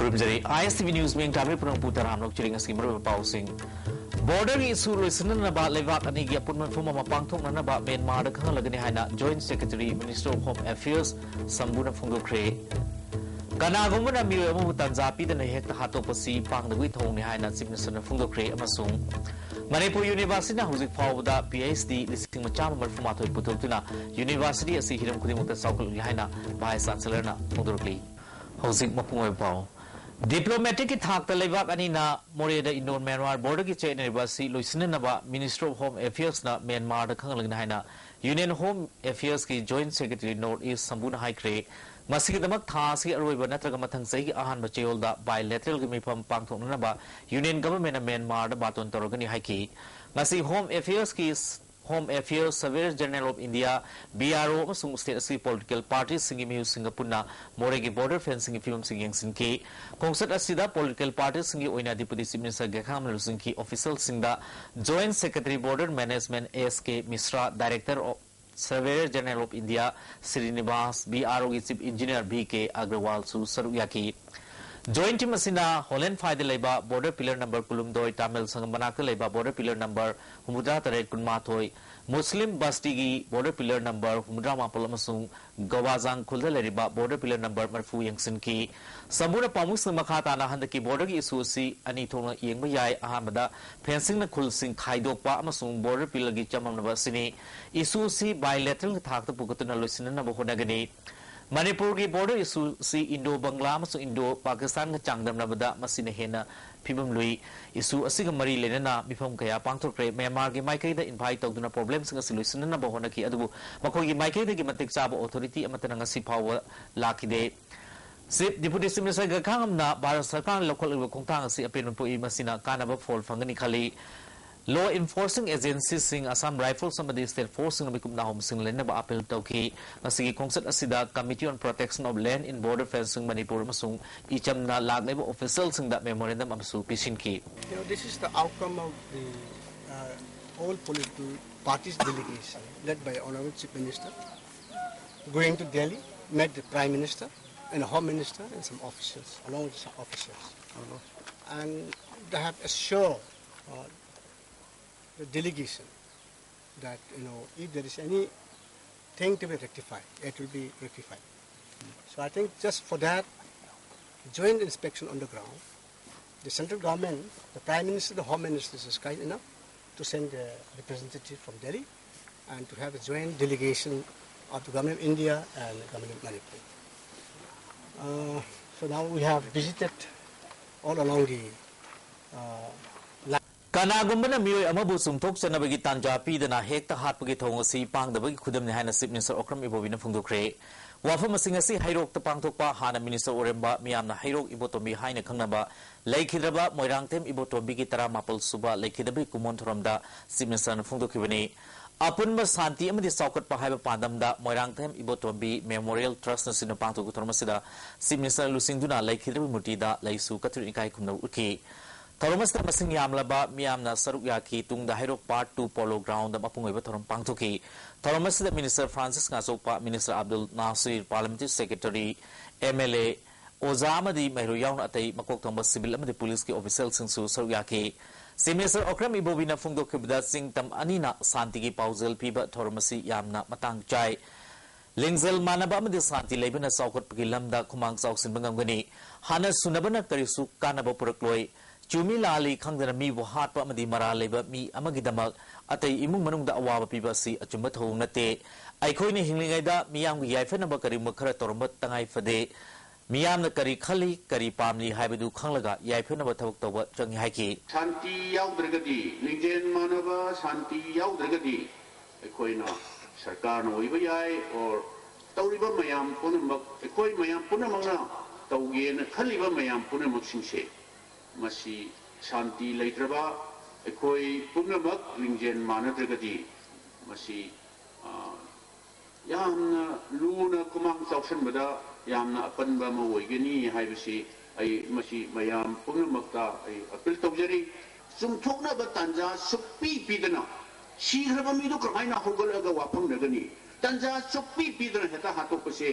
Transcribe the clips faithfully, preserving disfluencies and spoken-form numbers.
ꯈꯨꯔꯨꯝꯖꯔꯤ꯫ ISTV News ꯃꯤꯌꯦꯡ ꯇꯥꯕꯤꯔꯤꯕ ꯄꯨꯝꯅꯃꯛꯄꯨ ꯇꯔꯥꯝꯅ ꯑꯣꯛꯆꯔꯤ꯫ ꯉꯁꯤꯒꯤ ꯃꯔꯨꯑꯣꯏꯕ ꯄꯥꯎꯁꯤꯡ꯫ Border ꯒꯤ issue ꯂꯣꯏꯁꯤꯟꯅꯅꯕ ꯂꯩꯕꯥꯛ ꯑꯅꯤꯒꯤ ꯑꯄꯨꯟꯕ ꯃꯤꯐꯝ ꯑꯃ ꯄꯥꯡꯊꯣꯛꯅꯅꯕ ꯃ꯭ꯌꯥꯟꯃꯥꯔꯗ ꯈꯪꯍꯜꯂꯒꯅꯤ ꯍꯥꯏꯅ Joint Secretary Minister of Home Affairs ꯁꯝꯕꯨꯅ ꯐꯣꯡꯗꯣꯛꯈ꯭ꯔꯦ꯫ ꯀꯅꯥꯒꯨꯝꯕꯅ ꯃꯤꯑꯣꯏ ꯑꯃꯕꯨ ꯇꯥꯟꯖꯥ ꯄꯤꯗꯅ ꯍꯦꯛꯇ ꯍꯥꯠꯇꯣꯛꯄꯁꯤ ꯄꯥꯡꯗꯕꯒꯤ ꯊꯧꯑꯣꯡꯅꯤ ꯍꯥꯏꯅ Chief Minister ꯅ ꯐꯣꯡꯗꯣꯛꯈ꯭ꯔꯦ꯫ ꯑꯃꯁꯨꯡ ꯃꯅꯤꯄꯨꯔ University ꯅ ꯍꯧꯖꯤꯛ ꯐꯥꯎꯕꯗ PhD ꯂꯤꯁꯤꯡ ꯆꯥꯝꯃ ꯃꯔꯤꯐꯨ ꯃꯥꯊꯣꯏ ꯄꯨꯊꯣꯛꯇꯨꯅ University ꯑꯁꯤ ꯍꯤꯔꯝ ꯈꯨꯗꯤꯡꯃꯛꯇ ꯆꯥꯎꯈꯠꯂꯛꯂꯤ ꯍꯥꯏꯅ Vice Chancellor ꯅ ꯐꯣꯡꯗꯣꯔꯛꯂꯤ꯫ ꯍꯧꯖꯤꯛ ꯃꯄꯨꯡ ꯑꯣꯏꯕ ꯄꯥꯎ꯫ Diplomatic ꯀꯤ ꯊꯥꯛꯇ ꯂꯩꯕꯥꯛ ꯑꯅꯤꯅ ꯃꯣꯔꯦꯗ Indo Myanmar border ꯒꯤ ꯆꯌꯦꯠꯅꯔꯤꯕ ꯑꯁꯤ ꯂꯣꯏꯁꯤꯟꯅꯅꯕ Ministry of Home Affairs ꯅ ꯃ꯭ꯌꯥꯟꯃꯥꯔꯗ ꯈꯪꯍꯜꯂꯒꯅꯤ ꯍꯥꯏꯅ Union Home Affairs ꯀꯤ Joint Secretary North East ꯁꯝꯕꯨꯅ ꯍꯥꯏꯈ꯭ꯔꯦ꯫ ꯃꯁꯤꯒꯤꯗꯃꯛ ꯊꯥ ꯑꯁꯤꯒꯤ ꯑꯔꯣꯏꯕ ꯅꯠꯇ꯭ꯔꯒ ꯃꯊꯪ ꯆꯍꯤꯒꯤ ꯑꯍꯥꯟꯕ ꯆꯌꯣꯜꯗ bilateral ꯒꯤ ꯃꯤꯐꯝ ꯄꯥꯡꯊꯣꯛꯅꯅꯕ Union Government ꯅ ꯃ꯭ꯌꯥꯟꯃꯥꯔꯗ ꯕꯥꯇꯣꯟ ꯇꯧꯔꯒꯅꯤ ꯍꯥꯏꯈꯤ꯫ ꯉꯁꯤ Home Affairs ꯀꯤ Home Affairs, Surveyor General of India, BRO ꯑꯃꯁꯨꯡ state ꯑꯁꯤꯒꯤ political party ꯁꯤꯡꯒꯤ ꯃꯤꯍꯨꯠꯁꯤꯡꯒ ꯄꯨꯟꯅ ꯃꯣꯔꯦꯒꯤ border fencing ꯒꯤ ꯐꯤꯕꯝꯁꯤꯡ ꯌꯦꯡꯁꯤꯟꯈꯤ꯫ ꯈꯣꯡꯆꯠ ꯑꯁꯤꯗ political party ꯁꯤꯡꯒꯤ ꯑꯣꯏꯅ Deputy Chief Minister ꯒꯦꯈꯥꯝꯅ ꯂꯨꯆꯤꯡꯈꯤ꯫ Official ꯁꯤꯡꯗ Joint Secretary Border Management S K Mishra, Director of Surveyor General of India Srinivas, BRO ꯒꯤ Chief Engineer V K Agrawal ꯁꯨ ꯁꯔꯨꯛ ꯌꯥꯈꯤ꯫ Joint team ꯑꯁꯤꯅ ꯍꯣꯂꯦꯟꯐꯥꯏꯗ ꯂꯩꯕ border pillar number ꯀꯨꯟꯍꯨꯝꯗꯣꯏ, ꯇꯥꯃꯤꯜ ꯁꯪꯒꯝ ꯃꯅꯥꯛꯇ ꯂꯩꯕ border pillar number ꯍꯨꯝꯐꯨꯇꯔꯥ ꯇꯔꯦꯠ, ꯀꯨꯟꯃꯥꯊꯣꯏ, ꯃꯨꯁꯂꯤꯝ ꯕꯁꯇꯤꯒꯤ border pillar number ꯍꯨꯝꯐꯨꯇꯔꯥ ꯃꯥꯄꯜ ꯑꯃꯁꯨꯡ ꯒꯋꯥꯖꯥꯡ ꯈꯨꯜꯗ ꯂꯩꯔꯤꯕ border pillar number ꯃꯔꯤꯐꯨ ꯌꯦꯡꯁꯤꯟꯈꯤ꯫ ꯁꯝꯕꯨꯅ ꯄꯥꯎꯃꯤꯁꯤꯡ ꯃꯈꯥ ꯇꯥꯅ ꯍꯟꯗꯛꯀꯤ border ꯒꯤ issue ꯑꯁꯤ ꯑꯅꯤ ꯊꯣꯛꯅ ꯌꯦꯡꯕ ꯌꯥꯏ꯫ ꯑꯍꯥꯟꯕꯗ fencing ꯅ ꯈꯨꯜꯁꯤꯡ ꯈꯥꯏꯗꯣꯛꯄ ꯑꯃꯁꯨꯡ border pillar ꯒꯤ ꯆꯃꯝꯅꯕ ꯑꯁꯤꯅꯤ꯫ Issue ꯑꯁꯤ bilateral ꯊꯥꯛꯇ ꯄꯨꯈꯠꯇꯨꯅ ꯂꯣꯏꯁꯤꯟꯅꯅꯕ ꯍꯣꯠꯅꯒꯅꯤ꯫ ꯃꯅꯤꯄꯨꯔꯒꯤ border issue ꯑꯁꯤ Indo Bangla ꯑꯃꯁꯨꯡ Indo Pakistan ꯒ ꯆꯥꯡꯗꯝꯅꯕꯗ ꯃꯁꯤꯅ ꯍꯦꯟꯅ ꯐꯤꯕꯝ ꯂꯨꯏ꯫ Issue ꯑꯁꯤꯒ ꯃꯔꯤ ꯂꯩꯅꯅ ꯃꯤꯐꯝ ꯀꯌꯥ ꯄꯥꯡꯊꯣꯛꯈ꯭ꯔꯦ꯫ ꯃ꯭ꯌꯥꯟꯃꯥꯔꯒꯤ ꯃꯥꯏꯀꯩꯗ invite ꯇꯧꯗꯨꯅ problemꯁꯤꯡ ꯑꯁꯤ ꯂꯣꯏꯁꯤꯟꯅꯅꯕ ꯍꯣꯠꯅꯈꯤ, ꯑꯗꯨꯕꯨ ꯃꯈꯣꯏꯒꯤ ꯃꯥꯏꯀꯩꯗꯒꯤ ꯃꯇꯤꯛ ꯆꯥꯕ authority ꯑꯃꯠꯇꯅ ꯉꯁꯤ ꯐꯥꯎꯕ ꯂꯥꯛꯈꯤꯗꯦ꯫ Chief, Deputy Chief Minister ꯒꯈꯥꯡ ꯑꯃꯅ ꯚꯥꯔꯠ ꯁꯔꯀꯥꯔꯅ ꯂꯧꯈꯠꯂꯤꯕ ꯈꯣꯡꯊꯥꯡ ꯑꯁꯤ ꯑꯄꯦꯟꯕ ꯄꯣꯛꯏ, ꯃꯁꯤꯅ ꯀꯥꯟꯅꯕ ꯐꯣꯜ ꯐꯪꯒꯅꯤ ꯈꯜꯂꯤ꯫ Law enforcing agencyꯁꯤꯡ, Assam Rifles ꯑꯃꯗꯤ state forceꯁꯤꯡꯅ ꯃꯤꯀꯨꯞ ꯅꯥꯍꯣꯝꯁꯤꯡ ꯂꯩꯅꯕ appeal ꯇꯧꯈꯤ꯫ ꯉꯁꯤꯒꯤ ꯈꯣꯡꯆꯠ ꯑꯁꯤꯗ Committee on Protection of Land in Border Fencing Manipur ꯑꯃꯁꯨꯡ ꯏꯆꯝꯅ ꯂꯥꯛꯂꯤꯕ officialꯁꯤꯡꯗ memorandum ꯑꯃꯁꯨ ꯄꯤꯁꯤꯟꯈꯤ꯫ You know, this is the outcome of the uh, all political parties delegation led by Honorable Chief Minister going to Delhi, met the Prime Minister, and the Home Minister and some officials, along with some officials. And they have assured uh, the delegation that, you know, if there is anything to be rectified, it will be rectified. So I think just for that, joint inspection on the ground, the central government, the Prime Minister, the Home Minister is kind enough to send a representative from Delhi and to have a joint delegation of the Government of India and the Government of Manipur. Uh, so now we have visited all along the uh, line. ꯀꯅꯥꯒꯨꯝꯕꯅ ꯃꯤꯑꯣꯏ ꯑꯃꯕꯨ ꯆꯨꯝꯊꯣꯛꯆꯅꯕꯒꯤ ꯇꯥꯟꯖꯥ ꯄꯤꯗꯅ ꯍꯦꯛꯇ ꯍꯥꯠꯄꯒꯤ ꯊꯧꯑꯣꯡ ꯑꯁꯤ ꯄꯥꯡꯗꯕꯒꯤ ꯈꯨꯗꯝꯅꯤ ꯍꯥꯏꯅ Chief Minister Okram Ibobiꯅ ꯐꯣꯡꯗꯣꯛꯈ꯭ꯔꯦ꯫ ꯋꯥꯐꯝ ꯑꯁꯤꯡ ꯑꯁꯤ ꯍꯩꯔꯣꯛꯇ ꯄꯥꯡꯊꯣꯛꯄ ꯍꯥꯟꯅ Minister ꯑꯣꯏꯔꯝꯕ ꯃꯤꯌꯥꯝꯅ ꯍꯩꯔꯣꯛ ꯏꯕꯣꯇꯣꯝꯕꯤ ꯍꯥꯏꯅ ꯈꯪꯅꯕ ꯂꯩꯈꯤꯗ꯭ꯔꯕ ꯃꯣꯏꯔꯥꯡꯊꯦꯝ ꯏꯕꯣꯇꯣꯝꯕꯤꯒꯤ ꯇꯔꯥꯃꯥꯄꯜ ꯁꯨꯕ ꯂꯩꯈꯤꯗꯕꯒꯤ ꯀꯨꯝꯑꯣꯟ ꯊꯧꯔꯝꯗ Chief Ministerꯅ ꯐꯣꯡꯗꯣꯛꯈꯤꯕꯅꯤ꯫ ꯑꯄꯨꯟꯕ ꯁꯥꯟꯇꯤ ꯑꯃꯗꯤ ꯆꯥꯎꯈꯠꯄ ꯍꯥꯏꯕ ꯄꯥꯟꯗꯝꯗ ꯃꯣꯏꯔꯥꯡꯊꯦꯝ ꯏꯕꯣꯇꯣꯝꯕꯤ Memorial Trustꯅ ꯁꯤꯟꯅ ꯄꯥꯡꯊꯣꯛꯄ ꯊꯧꯔꯝ ꯑꯁꯤꯗ Chief Minister ꯂꯨꯆꯤꯡꯗꯨꯅ ꯂꯩꯈꯤꯗ꯭ꯔꯕ ꯃꯨꯔꯇꯤꯗ ꯂꯩꯁꯨ ꯀꯠꯇꯨꯅ ꯏꯀꯥꯏ ꯈꯨꯝꯅꯕ ꯎꯠꯈꯤ꯫ ꯊꯧꯔꯝ ꯑꯁꯤꯗ ꯃꯁꯤꯡ ꯌꯥꯝꯂꯕ ꯃꯤꯌꯥꯝꯅ ꯁꯔꯨꯛ ꯌꯥꯈꯤ꯫ ꯇꯨꯡꯗ ꯍꯩꯔꯣꯛ Park two Polo Groundꯗ ꯃꯄꯨꯡ ꯑꯣꯏꯕ ꯊꯧꯔꯝ ꯄꯥꯡꯊꯣꯛꯈꯤ꯫ ꯊꯧꯔꯝ ꯑꯁꯤꯗ Minister Francis ꯉꯥꯆꯣꯛꯄ, Minister Abdul Nasir, Parliamentary Secretary, MLA, ꯑꯣꯖꯥ ꯑꯃꯗꯤ ꯃꯍꯩꯔꯣꯏ ꯌꯥꯎꯅ ꯑꯇꯩ ꯃꯀꯣꯛ ꯊꯣꯡꯕ civil ꯑꯃꯗꯤ policeꯀꯤ officialꯁꯤꯡꯁꯨ ꯁꯔꯨꯛ ꯌꯥꯈꯤ꯫ Chief Minister Okram Ibobiꯅ ꯐꯣꯡꯗꯣꯛꯈꯤꯕꯗ ꯆꯤꯡꯇꯝ ꯑꯅꯤꯅ ꯁꯥꯟꯇꯤꯒꯤ ꯄꯥꯎꯖꯦꯜ ꯄꯤꯕ ꯊꯧꯔꯝ ꯑꯁꯤ ꯌꯥꯝꯅ ꯃꯇꯥꯡ ꯆꯥꯏ꯫ ꯂꯤꯡꯖꯦꯜ ꯃꯥꯟꯅꯕ ꯑꯃꯗꯤ ꯁꯥꯟꯇꯤ ꯂꯩꯕꯅ ꯆꯥꯎꯈꯠꯄꯒꯤ ꯂꯝꯗ ꯈꯨꯃꯥꯡ ꯆꯥꯎꯁꯤꯟꯕ ꯉꯝꯒꯅꯤ꯫ ꯍꯥꯟꯅ ꯁꯨꯅꯕꯅ ꯀꯔꯤꯁꯨ ꯀꯥꯟꯅꯕ ꯄꯨꯔꯛꯂꯣꯏ꯫ ꯆꯨꯝꯃꯤ ꯂꯥꯜꯂꯤ ꯈꯪꯗꯅ ꯃꯤꯕꯨ ꯍꯥꯠꯄ ꯑꯃꯗꯤ ꯃꯔꯥꯜ ꯂꯩꯕ ꯃꯤ ꯑꯃꯒꯤꯗꯃꯛ ꯑꯇꯩ ꯏꯃꯨꯡ ꯃꯅꯨꯡꯗ ꯑꯋꯥꯕ ꯄꯤꯕ ꯑꯁꯤ ꯑꯆꯨꯝꯕ ꯊꯧꯑꯣꯡ ꯅꯠꯇꯦ꯫ ꯑꯩꯈꯣꯏꯅ ꯍꯤꯡꯂꯤꯉꯩꯗ ꯃꯤꯌꯥꯝꯒꯤ ꯌꯥꯏꯐꯅꯕ ꯀꯔꯤꯒꯨꯝꯕ ꯈꯔ ꯇꯧꯔꯝꯕ ꯇꯉꯥꯏ ꯐꯗꯦ꯫ ꯃꯤꯌꯥꯝꯅ ꯀꯔꯤ ꯈꯜꯂꯤ, ꯀꯔꯤ ꯄꯥꯝꯂꯤ ꯍꯥꯏꯕꯗꯨ ꯈꯪꯂꯒ ꯌꯥꯏꯐꯅꯕ ꯊꯕꯛ ꯇꯧꯕ ꯆꯪꯏ ꯍꯥꯏꯈꯤ꯫ ꯁꯥꯟꯇꯤ ꯌꯥꯎꯗ꯭ꯔꯒꯗꯤ, ꯂꯤꯡꯖꯦꯜ ꯃꯥꯟꯅꯕ ꯁꯥꯟꯇꯤ ꯌꯥꯎꯗ꯭ꯔꯒꯗꯤ ꯑꯩꯈꯣꯏꯅ ꯁꯔꯀꯥꯔꯅ ꯑꯣꯏꯕ ꯌꯥꯏ, or ꯇꯧꯔꯤꯕ ꯃꯌꯥꯝ ꯄꯨꯝꯅꯃꯛ, ꯑꯩꯈꯣꯏ ꯃꯌꯥꯝ ꯄꯨꯝꯅꯃꯛꯅ ꯇꯧꯒꯦꯅ ꯈꯜꯂꯤꯕ ꯃꯌꯥꯝ ꯄꯨꯝꯅꯃꯛꯁꯤꯡꯁꯦ, ꯃꯁꯤ ꯁꯥꯟꯇꯤ ꯂꯩꯇ꯭ꯔꯕ, ꯑꯩꯈꯣꯏ ꯄꯨꯝꯅꯃꯛ ꯂꯤꯡꯖꯦꯜ ꯃꯥꯟꯅꯗ꯭ꯔꯒꯗꯤ ꯃꯁꯤ, ꯑ, ꯌꯥꯝꯅ ꯂꯨꯅ ꯈꯨꯃꯥꯡ ꯆꯥꯎꯁꯤꯟꯕꯗ ꯌꯥꯝꯅ ꯑꯄꯟꯕ ꯑꯃ ꯑꯣꯏꯒꯅꯤ ꯍꯥꯏꯕꯁꯤ ꯑꯩ ꯃꯁꯤ ꯃꯌꯥꯝ ꯄꯨꯝꯅꯃꯛꯇ ꯑꯩ appeal ꯇꯧꯖꯔꯤ꯫ ꯆꯨꯝꯊꯣꯛꯅꯕ ꯇꯥꯟꯖꯥ ꯁꯨꯛꯄꯤ ꯄꯤꯗꯅ ꯁꯤꯈ꯭ꯔꯕ ꯃꯤꯗꯨ ꯀꯃꯥꯏꯅ ꯍꯧꯒꯠꯂꯒ ꯋꯥꯐꯝꯅꯒꯅꯤ? ꯇꯥꯟꯖꯥ ꯁꯨꯛꯄꯤ ꯄꯤꯗꯅ ꯍꯦꯛꯇ ꯍꯥꯠꯇꯣꯛꯄꯁꯦ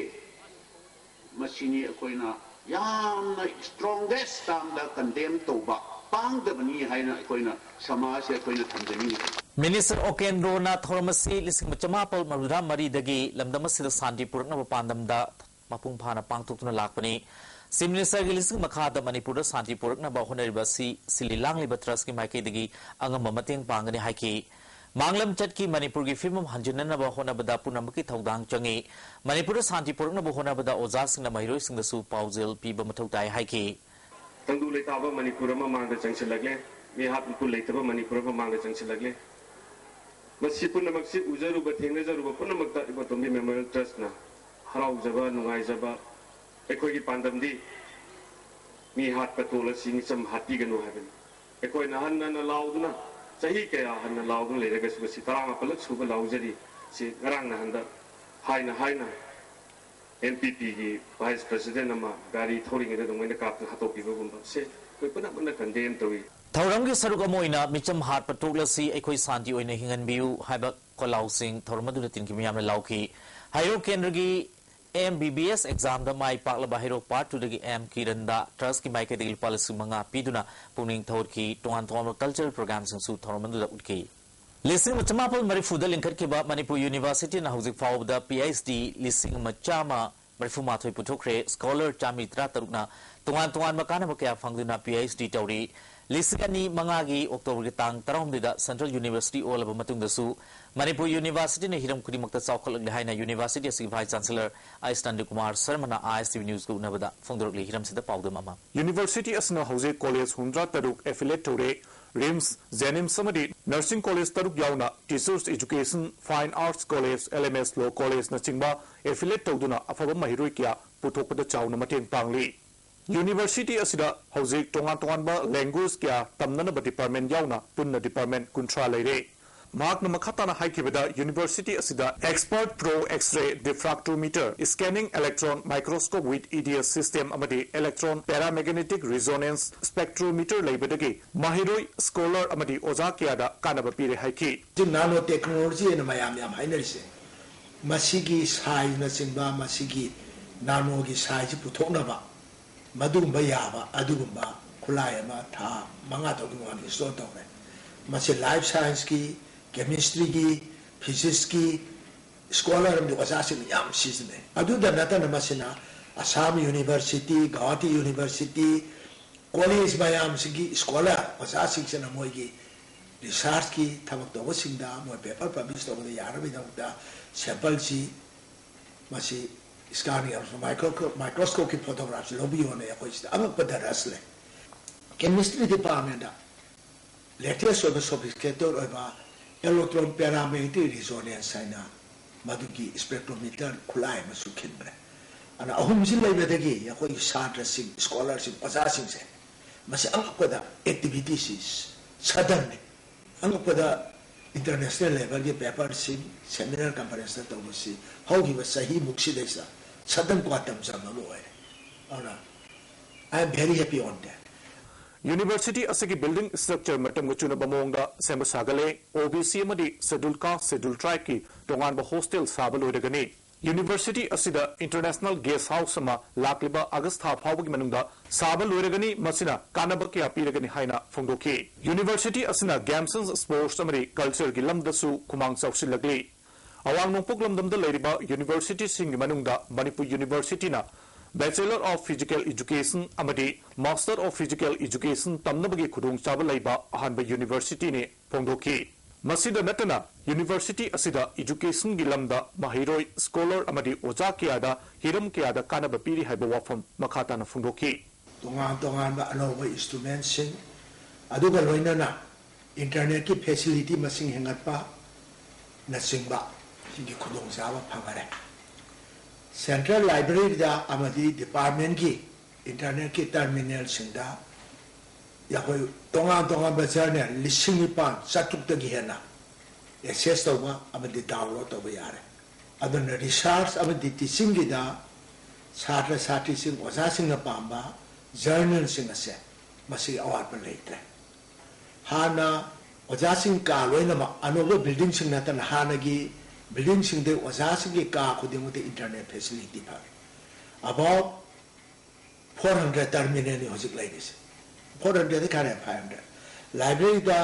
ꯃꯁꯤꯅꯤ ꯑꯩꯈꯣꯏꯅ ꯌꯥꯝꯅ strongest termꯗ condemn ꯇꯧꯕ, ꯄꯥꯡꯗꯕꯅꯤ ꯍꯥꯏꯅ ꯑꯩꯈꯣꯏꯅ ꯁꯃꯥꯖꯁꯦ ꯑꯩꯈꯣꯏꯅ ꯊꯝꯖꯅꯤꯡꯉꯤ꯫ ꯃꯤꯅꯤꯁꯇꯔ ꯑꯣꯀꯦꯟꯗ꯭ꯔꯣꯅ ꯊꯧꯔꯝ ꯑꯁꯤ ꯂꯤꯁꯤꯡ ꯑꯃ ꯆꯃꯥꯄꯜ ꯃꯔꯤꯗꯒꯤ ꯂꯝꯗꯝ ꯑꯁꯤꯗ ꯁꯥꯟꯇꯤ ꯄꯨꯔꯛꯅꯕ ꯄꯥꯟꯗꯝꯗ ꯃꯄꯨꯡ ꯐꯥꯅ ꯄꯥꯡꯊꯣꯛꯇꯨꯅ ꯂꯥꯛꯄꯅꯤ꯫ ꯆꯤꯐ ꯃꯤꯅꯤꯁꯇꯔꯒꯤ ꯂꯤꯁꯤꯡ ꯃꯈꯥꯗ ꯃꯅꯤꯄꯨꯔꯗ ꯁꯥꯟꯇꯤ ꯄꯨꯔꯛꯅꯕ ꯍꯣꯠꯅꯔꯤꯕ ꯑꯁꯤ ꯁꯤꯜꯂꯤ ꯂꯥꯡꯂꯤꯕ ꯇ꯭ꯔꯁꯀꯤ ꯃꯥꯏꯀꯩꯗꯒꯤ ꯑꯉꯝꯕ ꯃꯇꯦꯡ ꯄꯥꯡꯒꯅꯤ ꯍꯥꯏꯈꯤ꯫ ꯃꯥꯡꯂꯝꯆꯠꯀꯤ ꯃꯅꯤꯄꯨꯔꯒꯤ ꯐꯤꯕꯝ ꯍꯟꯖꯤꯟꯅꯅꯕ ꯍꯣꯠꯅꯕꯗ ꯄꯨꯝꯅꯃꯛꯀꯤ ꯊꯧꯗꯥꯡ ꯆꯪꯏ꯫ ꯃꯅꯤꯄꯨꯔꯗ ꯁꯥꯟꯇꯤ ꯄꯨꯔꯛꯅꯕ ꯍꯣꯠꯅꯕꯗ ꯑꯣꯖꯥꯁꯤꯡꯅ ꯃꯍꯩꯔꯣꯏꯁꯤꯡꯗꯁꯨ ꯄꯥꯎꯖꯦꯜ ꯄꯤꯕ ꯃꯊꯧ ꯇꯥꯏ ꯍꯥꯏꯈꯤ꯫ ꯇꯪꯗꯨ ꯂꯩꯇꯥꯕ ꯃꯅꯤꯄꯨꯔ ꯑꯃ ꯃꯥꯡꯗ ꯆꯪꯁꯤꯜꯂꯛꯂꯦ꯫ ꯃꯤꯍꯥꯠ ꯃꯤꯄꯨꯟ ꯂꯩꯇꯕ ꯃꯅꯤꯄꯨꯔ ꯑꯃ ꯃꯥꯡꯗ ꯆꯪꯁꯤꯜꯂꯛꯂꯦ꯫ ꯃꯁꯤ ꯄꯨꯝꯅꯃꯛꯁꯤ ꯎꯖꯔꯨꯕ, ꯊꯦꯡꯅꯖꯔꯨꯕ ꯄꯨꯝꯅꯃꯛꯇ ꯏꯕꯣꯇꯣꯝꯕꯤ ꯃꯦꯃꯣꯔꯤꯌꯦꯜ ꯇ꯭ꯔꯁꯅ ꯍꯔꯥꯎꯖꯕ, ꯅꯨꯡꯉꯥꯏꯖꯕ, ꯑꯩꯈꯣꯏꯒꯤ ꯄꯥꯟꯗꯝꯗꯤ ꯃꯤ ꯍꯥꯠꯄ ꯇꯣꯜꯂꯁꯤ ꯃꯤꯆꯝ ꯍꯥꯠꯄꯤꯒꯅꯨ ꯍꯥꯏꯕꯅꯤ꯫ ꯑꯩꯈꯣꯏꯅ ꯍꯟꯅ ꯍꯟꯅ ꯂꯥꯎꯗꯨꯅ, ꯆꯍꯤ ꯀꯌꯥ ꯍꯟꯅ ꯂꯥꯎꯗꯨꯅ ꯂꯩꯔꯒꯁꯨ ꯉꯁꯤ ꯇꯔꯥꯃꯥꯄꯜꯂꯛ ꯁꯨꯕ ꯂꯥꯎꯖꯔꯤ꯫ ꯁꯤ ꯉꯔꯥꯡ ꯅꯍꯥꯟꯗ ꯍꯥꯏꯅ ꯍꯥꯏꯅ ꯑꯦꯝꯄꯤꯄꯤꯒꯤ ꯚꯥꯏꯁ ꯄ꯭ꯔꯁꯤꯗꯦꯟ ꯑꯃ ꯒꯥꯔꯤ ꯊꯧꯔꯤꯉꯩꯗ ꯑꯗꯨꯃꯥꯏꯅ ꯀꯥꯞꯇꯨꯅ ꯍꯥꯠꯇꯣꯛꯄꯤꯕꯒꯨꯝꯕ, ꯁꯤ ꯑꯩꯈꯣꯏ ꯄꯨꯝꯅꯃꯛꯅ ꯀꯟꯗꯦꯝ ꯇꯧꯏ꯫ ꯊꯧꯔꯝꯒꯤ ꯁꯔꯨꯛ ꯑꯃ ꯑꯣꯏꯅ ꯃꯤꯆꯝ ꯍꯥꯠꯄ ꯇꯣꯛꯂꯁꯤ, ꯑꯩꯈꯣꯏ ꯁꯥꯟꯇꯤ ꯑꯣꯏꯅ ꯍꯤꯡꯍꯟꯕꯤꯌꯨ ꯍꯥꯏꯕ ꯈꯣꯜꯂꯥꯎꯁꯤꯡ ꯊꯧꯔꯝ ꯑꯗꯨꯗ ꯇꯤꯟꯈꯤꯕ ꯃꯤꯌꯥꯝꯅ ꯂꯥꯎꯈꯤ꯫ ꯍꯩꯔꯣꯛ ꯀꯦꯟꯗ꯭ꯔꯒꯤ ꯑꯦꯝ ꯕꯤ ꯕꯤ ꯑꯦꯁ ꯑꯦꯛꯖꯥꯝꯗ ꯃꯥꯏ ꯄꯥꯛꯂꯕ ꯍꯩꯔꯣꯛ ꯄꯥꯔꯠ ꯇꯨꯗꯒꯤ ꯑꯦꯝ ꯀꯤꯔꯟꯗ ꯇ꯭ꯔꯁꯀꯤ ꯃꯥꯏꯀꯩꯗꯒꯤ ꯂꯨꯄꯥ ꯂꯤꯁꯤꯡ ꯃꯉꯥ ꯄꯤꯗꯨꯅ ꯄꯨꯛꯅꯤꯡ ꯊꯧꯒꯠꯈꯤ꯫ ꯇꯣꯉꯥꯟ ꯇꯣꯉꯥꯟꯕ ꯀꯜꯆꯔꯦꯜ ꯄ꯭ꯔꯣꯒ꯭ꯔꯥꯝꯁꯤꯡꯁꯨ ꯊꯧꯔꯝ ꯑꯗꯨꯗ ꯎꯠꯈꯤ꯫ ꯂꯤꯁꯤꯡ ꯑꯃ ꯆꯃꯥꯄꯜ ꯃꯔꯤꯐꯨꯗ ꯂꯤꯡꯈꯠꯈꯤꯕ ꯃꯅꯤꯄꯨꯔ ꯌꯨꯅꯤꯚꯔꯁꯤꯇꯤꯅ ꯍꯧꯖꯤꯛ ꯐꯥꯎꯕꯗ ꯄꯤ ꯑꯩꯆ ꯗꯤ ꯂꯤꯁꯤꯡ ꯑꯃ ꯆꯥꯝꯃ ꯃꯔꯤꯐꯨ ꯃꯥꯊꯣꯏ ꯄꯨꯊꯣꯛꯈ꯭ꯔꯦ꯫ ꯁ꯭ꯀꯣꯂꯔ ꯆꯥꯃꯔꯤ ꯇꯔꯥ ꯇꯔꯨꯛꯅ ꯇꯣꯉꯥꯟ ꯇꯣꯉꯥꯟꯕ ꯀꯥꯟꯅꯕ ꯀꯌꯥ ꯐꯪꯗꯨꯅ ꯄꯤ ꯑꯩꯆ ꯗꯤ ꯇꯧꯔꯤ꯫ ꯂꯤꯁꯤꯡ ꯑꯅꯤ ꯃꯉꯥꯒꯤ ꯑꯣꯛꯇꯣꯕꯔꯒꯤ ꯇꯥꯡ ꯇꯔꯥꯍꯨꯝꯗꯣꯏꯗ ꯁꯦꯟꯇ꯭ꯔꯦꯜ ꯌꯨꯅꯤꯚꯔꯁꯤꯇꯤ ꯑꯣꯜꯂꯕ ꯃꯇꯨꯡꯗꯁꯨ ꯃꯅꯤꯄꯨꯔ ꯌꯨꯅꯤꯚꯔꯁꯤꯇꯤꯅ ꯍꯤꯔꯝ ꯈꯨꯗꯤꯡꯃꯛꯇ ꯆꯥꯎꯈꯠꯂꯛꯂꯤ ꯍꯥꯏꯅ ꯌꯨꯅꯤꯚꯔꯁꯤꯇꯤ ꯑꯁꯤꯒꯤ ꯚꯥꯏꯁ ꯆꯥꯟꯁꯦꯂꯔ ꯑꯩꯆ ꯅꯟꯗꯀꯨꯃꯥꯔ ꯁꯔꯃꯅ ꯑꯥꯏ ꯑꯦꯁ ꯇꯤ ꯚꯤ ꯅ꯭ꯌꯨꯁꯀ ꯎꯠꯅꯕꯗ ꯐꯣꯡꯗꯣꯔꯛꯂꯤ꯫ ꯍꯤꯔꯝꯁꯤꯗ ꯄꯥꯎꯗꯝ ꯑꯃ꯫ ꯌꯨꯅꯤꯚꯔꯁꯤꯇꯤ ꯑꯁꯤꯅ ꯍꯧꯖꯤꯛ ꯀꯣꯂꯦꯖ ꯍꯨꯝꯗ꯭ꯔꯥ ꯇꯔꯨꯛ ꯑꯦꯐꯤꯂꯦꯠ ꯇꯧꯔꯦ꯫ ꯔꯤꯝꯁ, ꯖꯦꯅꯤꯝꯁ ꯑꯃꯗꯤ ꯅꯔꯁꯤꯡ ꯀꯣꯂꯦꯖ ꯇꯔꯨꯛ ꯌꯥꯎꯅ ꯇꯤꯆꯔꯁ ꯑꯦꯖꯨꯀꯦꯁꯟ, ꯐꯥꯏꯟ ꯑꯥꯔꯠꯁ ꯀꯣꯂꯦꯖ, ꯑꯦꯜ ꯑꯦꯝ ꯑꯦꯁ ꯂꯣ ꯀꯣꯂꯦꯖꯅꯆꯤꯡꯕ ꯑꯦꯐꯤꯂꯦꯠ ꯇꯧꯗꯨꯅ ꯑꯐꯕ ꯃꯍꯩꯔꯣꯏ ꯀꯌꯥ ꯄꯨꯊꯣꯛꯄꯗ ꯆꯥꯎꯅ ꯃꯇꯦꯡ ꯄꯥꯡꯂꯤ꯫ ꯌꯨꯅꯤꯚꯔꯁꯤꯇꯤ ꯑꯁꯤꯗ ꯍꯧꯖꯤꯛ ꯇꯣꯉꯥꯟ ꯇꯣꯉꯥꯟꯕ ꯂꯦꯡꯒ꯭ꯋꯦꯖ ꯀꯌꯥ ꯇꯝꯅꯅꯕ ꯗꯤꯄꯥꯔꯠꯃꯦꯟ ꯌꯥꯎꯅ ꯄꯨꯟꯅ ꯗꯤꯄꯥꯔꯠꯃꯦꯟ ꯀꯨꯟꯊ꯭ꯔꯥ ꯂꯩꯔꯦ꯫ ꯃꯍꯥꯛꯅ ꯃꯈꯥ ꯇꯥꯅ ꯍꯥꯏꯈꯤꯕꯗ, ꯌꯨꯅꯤꯚꯔꯁꯤꯇꯤ ꯑꯁꯤꯗ expert pro X-ray diffractometer, scanning electron microscope with E D S system ꯑꯃꯗꯤ electron paramagnetic resonance spectrometer ꯂꯩꯕꯗꯒꯤ ꯃꯍꯩꯔꯣꯏ, ꯁ꯭ꯀꯣꯂꯔ ꯑꯃꯗꯤ ꯑꯣꯖꯥ ꯀꯌꯥꯗ ꯀꯥꯟꯅꯕ ꯄꯤꯔꯦ ꯍꯥꯏꯈꯤ꯫ ꯍꯧꯖꯤꯛ ꯅꯦꯅꯣ ꯇꯦꯛꯅꯣꯂꯣꯖꯤ ꯍꯥꯏꯅ ꯃꯌꯥꯝ ꯌꯥꯝ ꯍꯥꯏꯅꯔꯤꯁꯦ, ꯃꯁꯤꯒꯤ ꯁꯥꯏꯖꯅꯆꯤꯡꯕ, ꯃꯁꯤꯒꯤ ꯅꯥꯅꯣꯒꯤ ꯁꯥꯏꯖꯁꯤ ꯄꯨꯊꯣꯛꯅꯕ ꯃꯗꯨꯒꯨꯝꯕ ꯌꯥꯕ ꯑꯗꯨꯒꯨꯝꯕ ꯈꯨꯠꯂꯥꯏ ꯑꯃ ꯊꯥ ꯃꯉꯥ ꯇꯔꯨꯛꯀꯤ ꯃꯃꯥꯡꯗ ꯏꯟꯁꯇꯣꯜ ꯇꯧꯔꯦ꯫ ꯃꯁꯤ ꯂꯥꯏꯐ ꯁꯥꯏꯟꯁꯀꯤ, ꯀꯦꯃꯤꯁꯇ꯭ꯔꯤꯒꯤ, ꯐꯤꯖꯤꯛꯁꯀꯤ ꯁ꯭ꯀꯣꯂꯔ ꯑꯃꯗꯤ ꯑꯣꯖꯥꯁꯤꯡꯅ ꯌꯥꯝ ꯁꯤꯖꯤꯟꯅꯩ꯫ ꯑꯗꯨꯗ ꯅꯠꯇꯅ ꯃꯁꯤꯅ Assam university, Gauhati university, college ꯃꯌꯥꯝꯁꯤꯒꯤ ꯁ꯭ꯀꯣꯂꯔ ꯑꯣꯖꯥꯁꯤꯡꯁꯤꯅ ꯃꯣꯏꯒꯤ ꯔꯤꯁꯥꯔꯆꯀꯤ ꯊꯕꯛ ꯇꯧꯕꯁꯤꯡꯗ ꯃꯣꯏ ꯄꯦꯄꯔ ꯄꯕ꯭ꯂꯤꯁ ꯇꯧꯕꯗ ꯌꯥꯅꯕꯒꯤꯗꯃꯛꯇ ꯁꯦꯝꯄꯜꯁꯤ ꯃꯁꯤ ꯁ꯭ꯀꯥꯅꯤꯡ ꯑꯃꯁꯨꯡ ꯃꯥꯏꯀ꯭ꯔꯣ-, ꯃꯥꯏꯀ꯭ꯔꯣꯁꯀꯣꯞꯀꯤ ꯐꯣꯇꯣꯒ꯭ꯔꯥꯐꯁꯤ ꯂꯧꯕꯤꯌꯣꯅ ꯑꯩꯈꯣꯏ ꯁꯤꯗ ꯑꯉꯛꯄꯗ ꯔꯁ ꯂꯩ꯫ ꯀꯦꯃꯤꯁꯇ꯭ꯔꯤ ꯗꯤꯄꯥꯔꯠꯃꯦꯟꯗ ꯂꯦꯇꯦꯁ ꯑꯣꯏꯕ ꯁꯣꯐꯤꯁꯇꯤꯀꯦꯇꯦꯗ ꯑꯣꯏꯕ ꯏꯂꯦꯛꯇ꯭ꯔꯣꯟ ꯄꯦꯔꯥꯃꯦꯒꯅꯦꯇꯤꯛ ꯔꯤꯖꯣꯅꯦꯟꯁ ꯍꯥꯏꯅ ꯃꯗꯨꯒꯤ ꯁ꯭ꯄꯦꯛꯇ꯭ꯔꯣꯃꯤꯇꯔ ꯈꯨꯠꯂꯥꯏ ꯑꯃꯁꯨ ꯈꯤꯟꯈ꯭ꯔꯦ꯫ ꯑꯗꯨꯅ ꯑꯍꯨꯝꯁꯤ ꯂꯩꯕꯗꯒꯤ ꯑꯩꯈꯣꯏꯒꯤ ꯁꯥꯇ꯭ꯔꯁꯤꯡ, ꯁ꯭ꯀꯣꯂꯔꯁꯤꯡ, ꯑꯣꯖꯥꯁꯤꯡꯁꯦ ꯃꯁꯤ ꯑꯉꯛꯄꯗ ꯑꯦꯛꯇꯤꯚꯤꯇꯤꯁꯤ ꯁꯗꯟꯅꯤ꯫ ꯑꯉꯛꯄꯗ ꯏꯟꯇꯔꯅꯦꯁꯅꯦꯜ ꯂꯦꯚꯦꯜꯒꯤ ꯄꯦꯄꯔꯁꯤꯡ, ꯁꯦꯃꯤꯅꯥꯔ ꯀꯟꯐꯔꯦꯟꯁꯇ ꯇꯧꯕꯁꯤ ꯍꯧꯈꯤꯕ ꯆꯍꯤꯃꯨꯛꯁꯤꯗꯩꯁꯤꯗ ꯁꯗꯟ ꯀ꯭ꯋꯥꯟꯇꯝ ꯖꯝ ꯑꯃ ꯑꯣꯏꯔꯦ꯫ ꯑꯗꯨꯅ I am very happy on that. University ꯑꯁꯤꯒꯤ ꯕꯤꯜꯗꯤꯡ ꯁ꯭ꯇ꯭ꯔꯛꯆꯔ ꯃꯇꯝꯒ ꯆꯨꯅꯕ ꯃꯑꯣꯡꯗ ꯁꯦꯝꯕ ꯁꯥꯒꯠꯂꯦ꯫ ꯑꯣ ꯕꯤ ꯁꯤ ꯑꯃꯗꯤ ꯁꯦꯗꯨꯜ ꯀꯥꯁ, ꯁꯦꯗꯨꯜ ꯇ꯭ꯔꯥꯏꯕꯀꯤ ꯇꯣꯉꯥꯟꯕ ꯍꯣꯁꯇꯦꯜ ꯁꯥꯕ ꯂꯣꯏꯔꯒꯅꯤ꯫ ꯌꯨꯅꯤꯚꯔꯁꯤꯇꯤ ꯑꯁꯤꯗ ꯏꯟꯇꯔꯅꯦꯁꯅꯦꯜ ꯒꯦꯁ ꯍꯥꯎꯁ ꯑꯃ ꯂꯥꯛꯂꯤꯕ ꯑꯥꯒꯁ ꯊꯥ ꯐꯥꯎꯕꯒꯤ ꯃꯅꯨꯡꯗ ꯁꯥꯕ ꯂꯣꯏꯔꯒꯅꯤ꯫ ꯃꯁꯤꯅ ꯀꯥꯟꯅꯕ ꯀꯌꯥ ꯄꯤꯔꯒꯅꯤ ꯍꯥꯏꯅ ꯐꯣꯡꯗꯣꯛꯈꯤ꯫ ꯌꯨꯅꯤꯚꯔꯁꯤꯇꯤ ꯑꯁꯤꯅ ꯒꯦꯝꯁ, ꯁ꯭ꯄꯣꯔꯠꯁ ꯑꯃꯗꯤ ꯀꯜꯆꯔꯒꯤ ꯂꯝꯗꯁꯨ ꯈꯨꯃꯥꯡ ꯆꯥꯎꯁꯤꯜꯂꯛꯂꯤ꯫ ꯑꯋꯥꯡ ꯅꯣꯡꯄꯣꯛ ꯂꯝꯗꯝꯗ ꯂꯩꯔꯤꯕ ꯌꯨꯅꯤꯚꯔꯁꯤꯇꯤꯁꯤꯡꯒꯤ ꯃꯅꯨꯡꯗ Manipur ꯌꯨꯅꯤꯚꯔꯁꯤꯇꯤꯅ Bachelor of Physical Education ꯑꯃꯗꯤ Master of Physical Education ꯇꯝꯅꯕꯒꯤ ꯈꯨꯗꯣꯡꯆꯥꯕ ꯂꯩꯕ ꯑꯍꯥꯟꯕ ꯌꯨꯅꯤꯚꯔꯁꯤꯇꯤꯅꯤ ꯐꯣꯡꯗꯣꯛꯈꯤ꯫ ꯃꯁꯤꯗ ꯅꯠꯇꯅ ꯌꯨꯅꯤꯚꯔꯁꯤꯇꯤ ꯑꯁꯤꯗ ꯏꯖꯨꯀꯦꯁꯟꯒꯤ ꯂꯝꯗ ꯃꯍꯩꯔꯣꯏ, ꯁ꯭ꯀꯣꯂꯔ ꯑꯃꯗꯤ ꯑꯣꯖꯥ ꯀꯌꯥꯗ ꯍꯤꯔꯝ ꯀꯌꯥꯗ ꯀꯥꯟꯅꯕ ꯄꯤꯔꯤ ꯍꯥꯏꯕ ꯋꯥꯐꯝ ꯃꯈꯥ ꯇꯥꯅ ꯐꯣꯡꯗꯣꯛꯈꯤ꯫ ꯇꯣꯉꯥꯟ ꯇꯣꯉꯥꯟꯕ ꯑꯅꯧꯕ ꯏꯟꯁꯇ꯭ꯔꯨꯃꯦꯟꯁꯤꯡ, ꯑꯗꯨꯒ ꯂꯣꯏꯅꯅ ꯏꯟꯇꯔꯅꯦꯠꯀꯤ ꯐꯦꯁꯤꯂꯤꯇꯤ ꯃꯁꯤꯡ ꯍꯦꯟꯒꯠꯄꯅꯆꯤꯡꯕ ꯁꯤꯒꯤ ꯈꯨꯗꯣꯡꯆꯥꯕ ꯐꯪꯉꯔꯦ꯫ ꯁꯦꯟꯇ꯭ꯔꯦꯜ ꯂꯥꯏꯕ꯭ꯔꯦꯔꯤꯗ ꯑꯃꯗꯤ ꯗꯤꯄꯥꯔꯠꯃꯦꯟꯒꯤ ꯏꯟꯇꯔꯅꯦꯠꯀꯤ ꯇꯔꯃꯤꯅꯦꯜꯁꯤꯡꯗ ꯑꯩꯈꯣꯏ ꯇꯣꯉꯥꯟ ꯇꯣꯉꯥꯟꯕ ꯖꯔꯅꯦꯜ ꯂꯤꯁꯤꯡ ꯅꯤꯄꯥꯟ ꯆꯥꯇ꯭ꯔꯨꯛꯇꯒꯤ ꯍꯦꯟꯅ ꯑꯦꯛꯁꯦꯁ ꯇꯧꯕ ꯑꯃꯗꯤ ꯗꯥꯎꯟꯂꯣꯗ ꯇꯧꯕ ꯌꯥꯔꯦ꯫ ꯑꯗꯨꯅ ꯔꯤꯁꯥꯔꯆ ꯑꯃꯗꯤ ꯇꯤꯆꯤꯡꯒꯤꯗ ꯁꯥꯇ꯭ꯔ ꯁꯥꯇ꯭ꯔꯤꯁꯤꯡ, ꯑꯣꯖꯥꯁꯤꯡꯅ ꯄꯥꯝꯕ ꯖꯔꯅꯦꯜꯁꯤꯡ ꯑꯁꯦ ꯃꯁꯤꯒꯤ ꯑꯋꯥꯠꯄ ꯂꯩꯇ꯭ꯔꯦ꯫ ꯍꯥꯟꯅ ꯑꯣꯖꯥꯁꯤꯡ ꯀꯥ ꯂꯣꯏꯅꯃꯛ ꯑꯅꯧꯕ ꯕꯤꯜꯗꯤꯡꯁꯤꯡ ꯅꯠꯇꯅ ꯍꯥꯟꯅꯒꯤ ꯕꯤꯜꯗꯤꯡꯁꯤꯡꯗ ꯑꯣꯖꯥꯁꯤꯡꯒꯤ ꯀꯥ ꯈꯨꯗꯤꯡꯃꯛꯇ ꯏꯟꯇꯔꯅꯦꯠ ꯐꯦꯁꯤꯂꯤꯇꯤ ꯐꯪꯉꯤ꯫ About four hundred terminal ꯅꯤ ꯍꯧꯖꯤꯛ ꯂꯩꯔꯤꯁꯦ꯫ Four hundred ꯗꯤ ꯈꯔ ꯐꯥꯏꯚ ꯍꯟꯗ꯭ꯔꯦꯠ꯫ ꯂꯥꯏꯕ꯭ꯔꯦꯔꯤꯗ